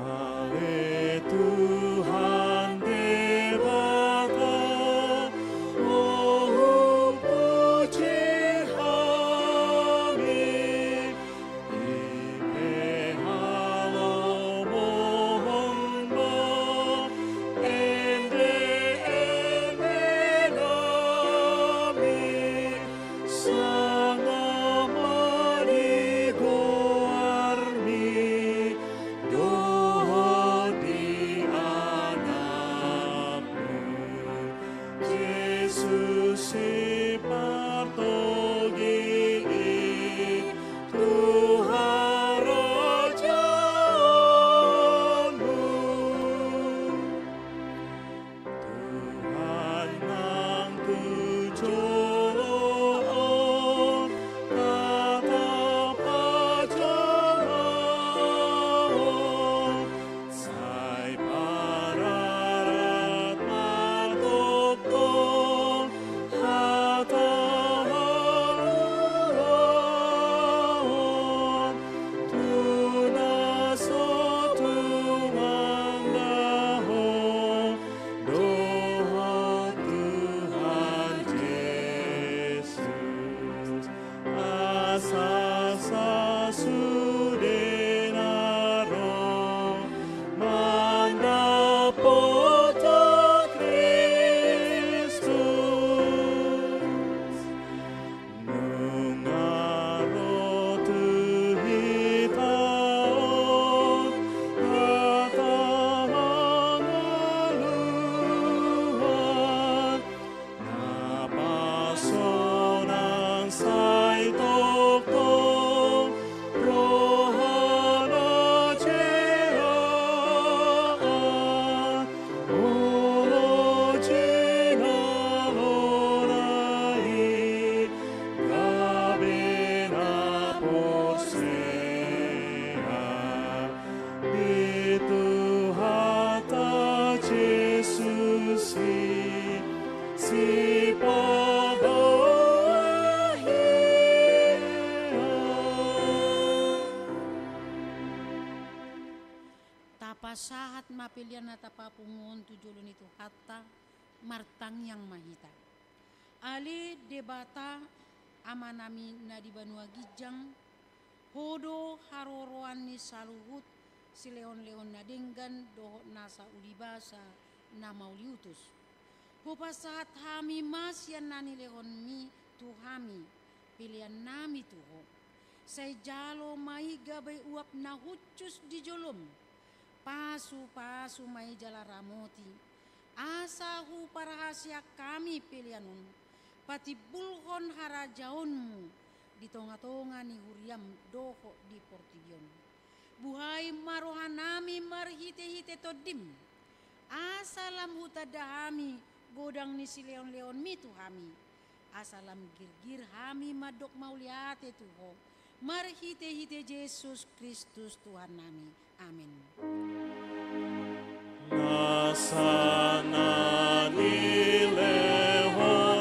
Ale Tuhan Debata, hupuji hami, i pe halomohon ma, ende-ende nami, sangap ma di goarmi, dohot di Anakmu, Jesus Sipartogi i tu harajaonmu. Tuhan, nang tu jolo on tatap hajolmaon, sai pararat ma tongtong hata haluaon, tu na so tung angga Ho dohot Tuhan Jesus, asa sasudena ro mandapothon Kristus. Nunga ro tu hita on hata hangoluan, na pasonang sai tongtong rohana jeaan, olo jinalona i gabe na porsea di Tuhanta Jesus i, sipaboa hea. Tapasahat ma pelean na tapapungu on tu jolo ni Tuhanta, martangiang ma hita. Ale Debata, Amanami na di banua ginjang, Ho do haroroan ni saluhut silehonlehon na denggan dohot nasa ulibasa na mauliutus. Hupasahat hami ma sian na nilehonmi tu hami peleannami tu Ho. Sai jalo ma i gabe uap na hushus di jolom. Pasupasu ma i jala ramoti, asa huparhaseang hami pelean on patimbulhon harajaonmu di tongatonga ni huriam dohot di portibi on. Buhai ma rohanami marhitehite Tondim, asa lam hutanda hami godang ni silehonlehonmi tu hami, asa lam girgir hami mandok mauliate tu Ho, marhitehite Jesus Kristus Tuhannami. Amen. Nasa na nilehon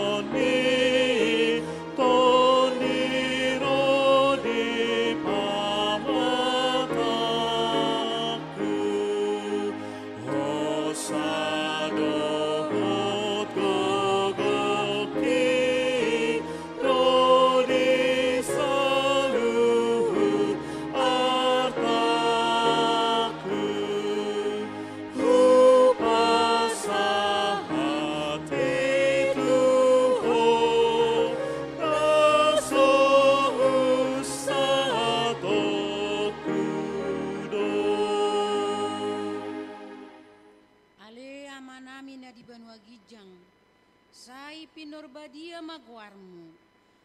Sai pinarbadia ma goarmu,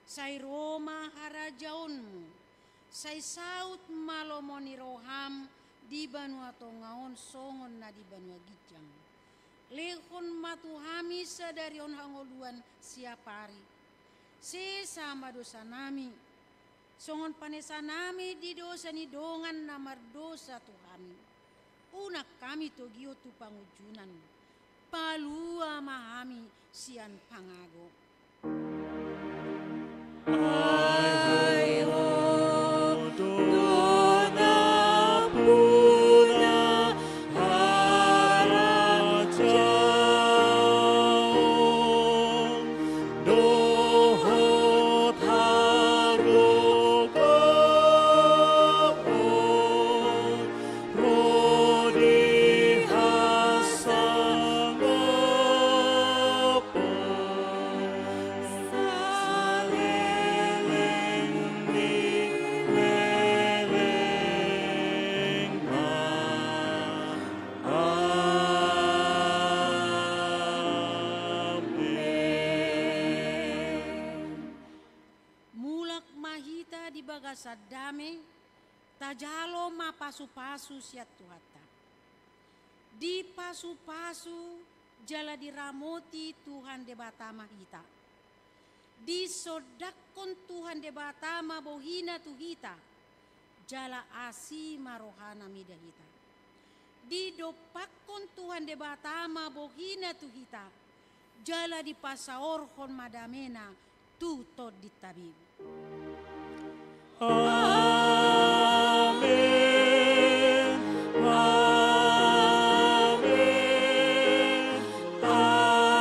sai ro ma harajaonmu, sai saut ma lomo ni roham di banua tonga on songon na di banua ginjang. Lehon ma tu hami sadari on hangoluan siapari. Sesa ma dosanami, songon panesanami di dosa ni dongan na mardosa tu hami. Unang hami togihon tu pangunjunan. Palua ma hami sian pangago. Ai Ho do na punya harajaon dohot hagogoon, ro di hasangapon saleleng ni leleng ma. Amen. Mulak ma hita di bagasan dame, tajalo ma pasupasu sian Tuhanta. Dipasupasu jala diramoti Tuhan Debata ma hita. Disondangkon Tuhan Debata ma bohina tu hita, jala asi ma rohana mida hita. Didompakkon Tuhan Debata ma bohina tu hita, jala dipasaorhon ma damena tu tondinta be. Amen. Amen. Amen.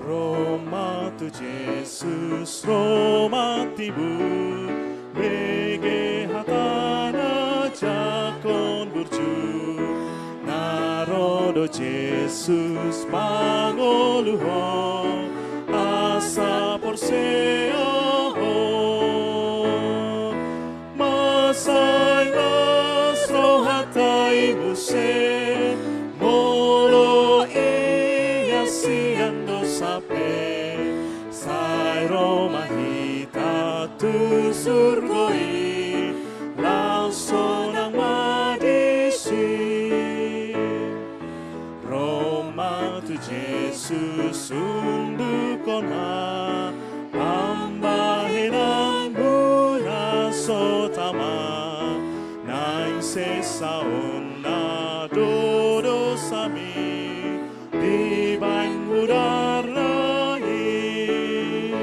Ro ma tu Jesus, ro ma tibu, bege hatana jangkon burju. Na ro do Jesus mangoluhon asa porsea ho. Mansai las rohanta i muse, molo ia sian dosa pe, sai ro ma hita tu surgo i, laos sonang ma disi. Ro ma tu Jesus, unduk hona, ambahenan muna so tama, naeng sesa hona do dosami dibahen mudarna i.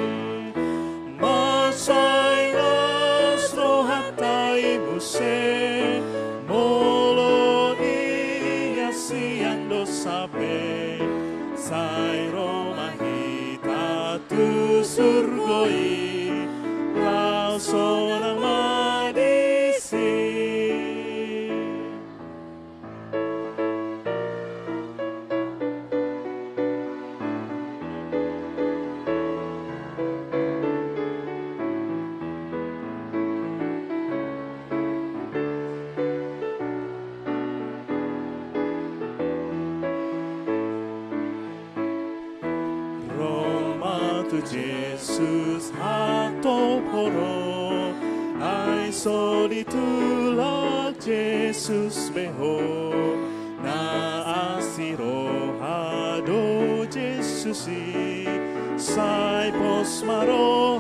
Mansai las rohanta i muse, molo ia sian dosa pe, sai ro ma hita tu surgo i, laos sonang ma disi. Ro ma tu Jesus hatop ho ro, ai so ditulak Jesus be ho. Na asi roha do Jesus i, sai pos ma ro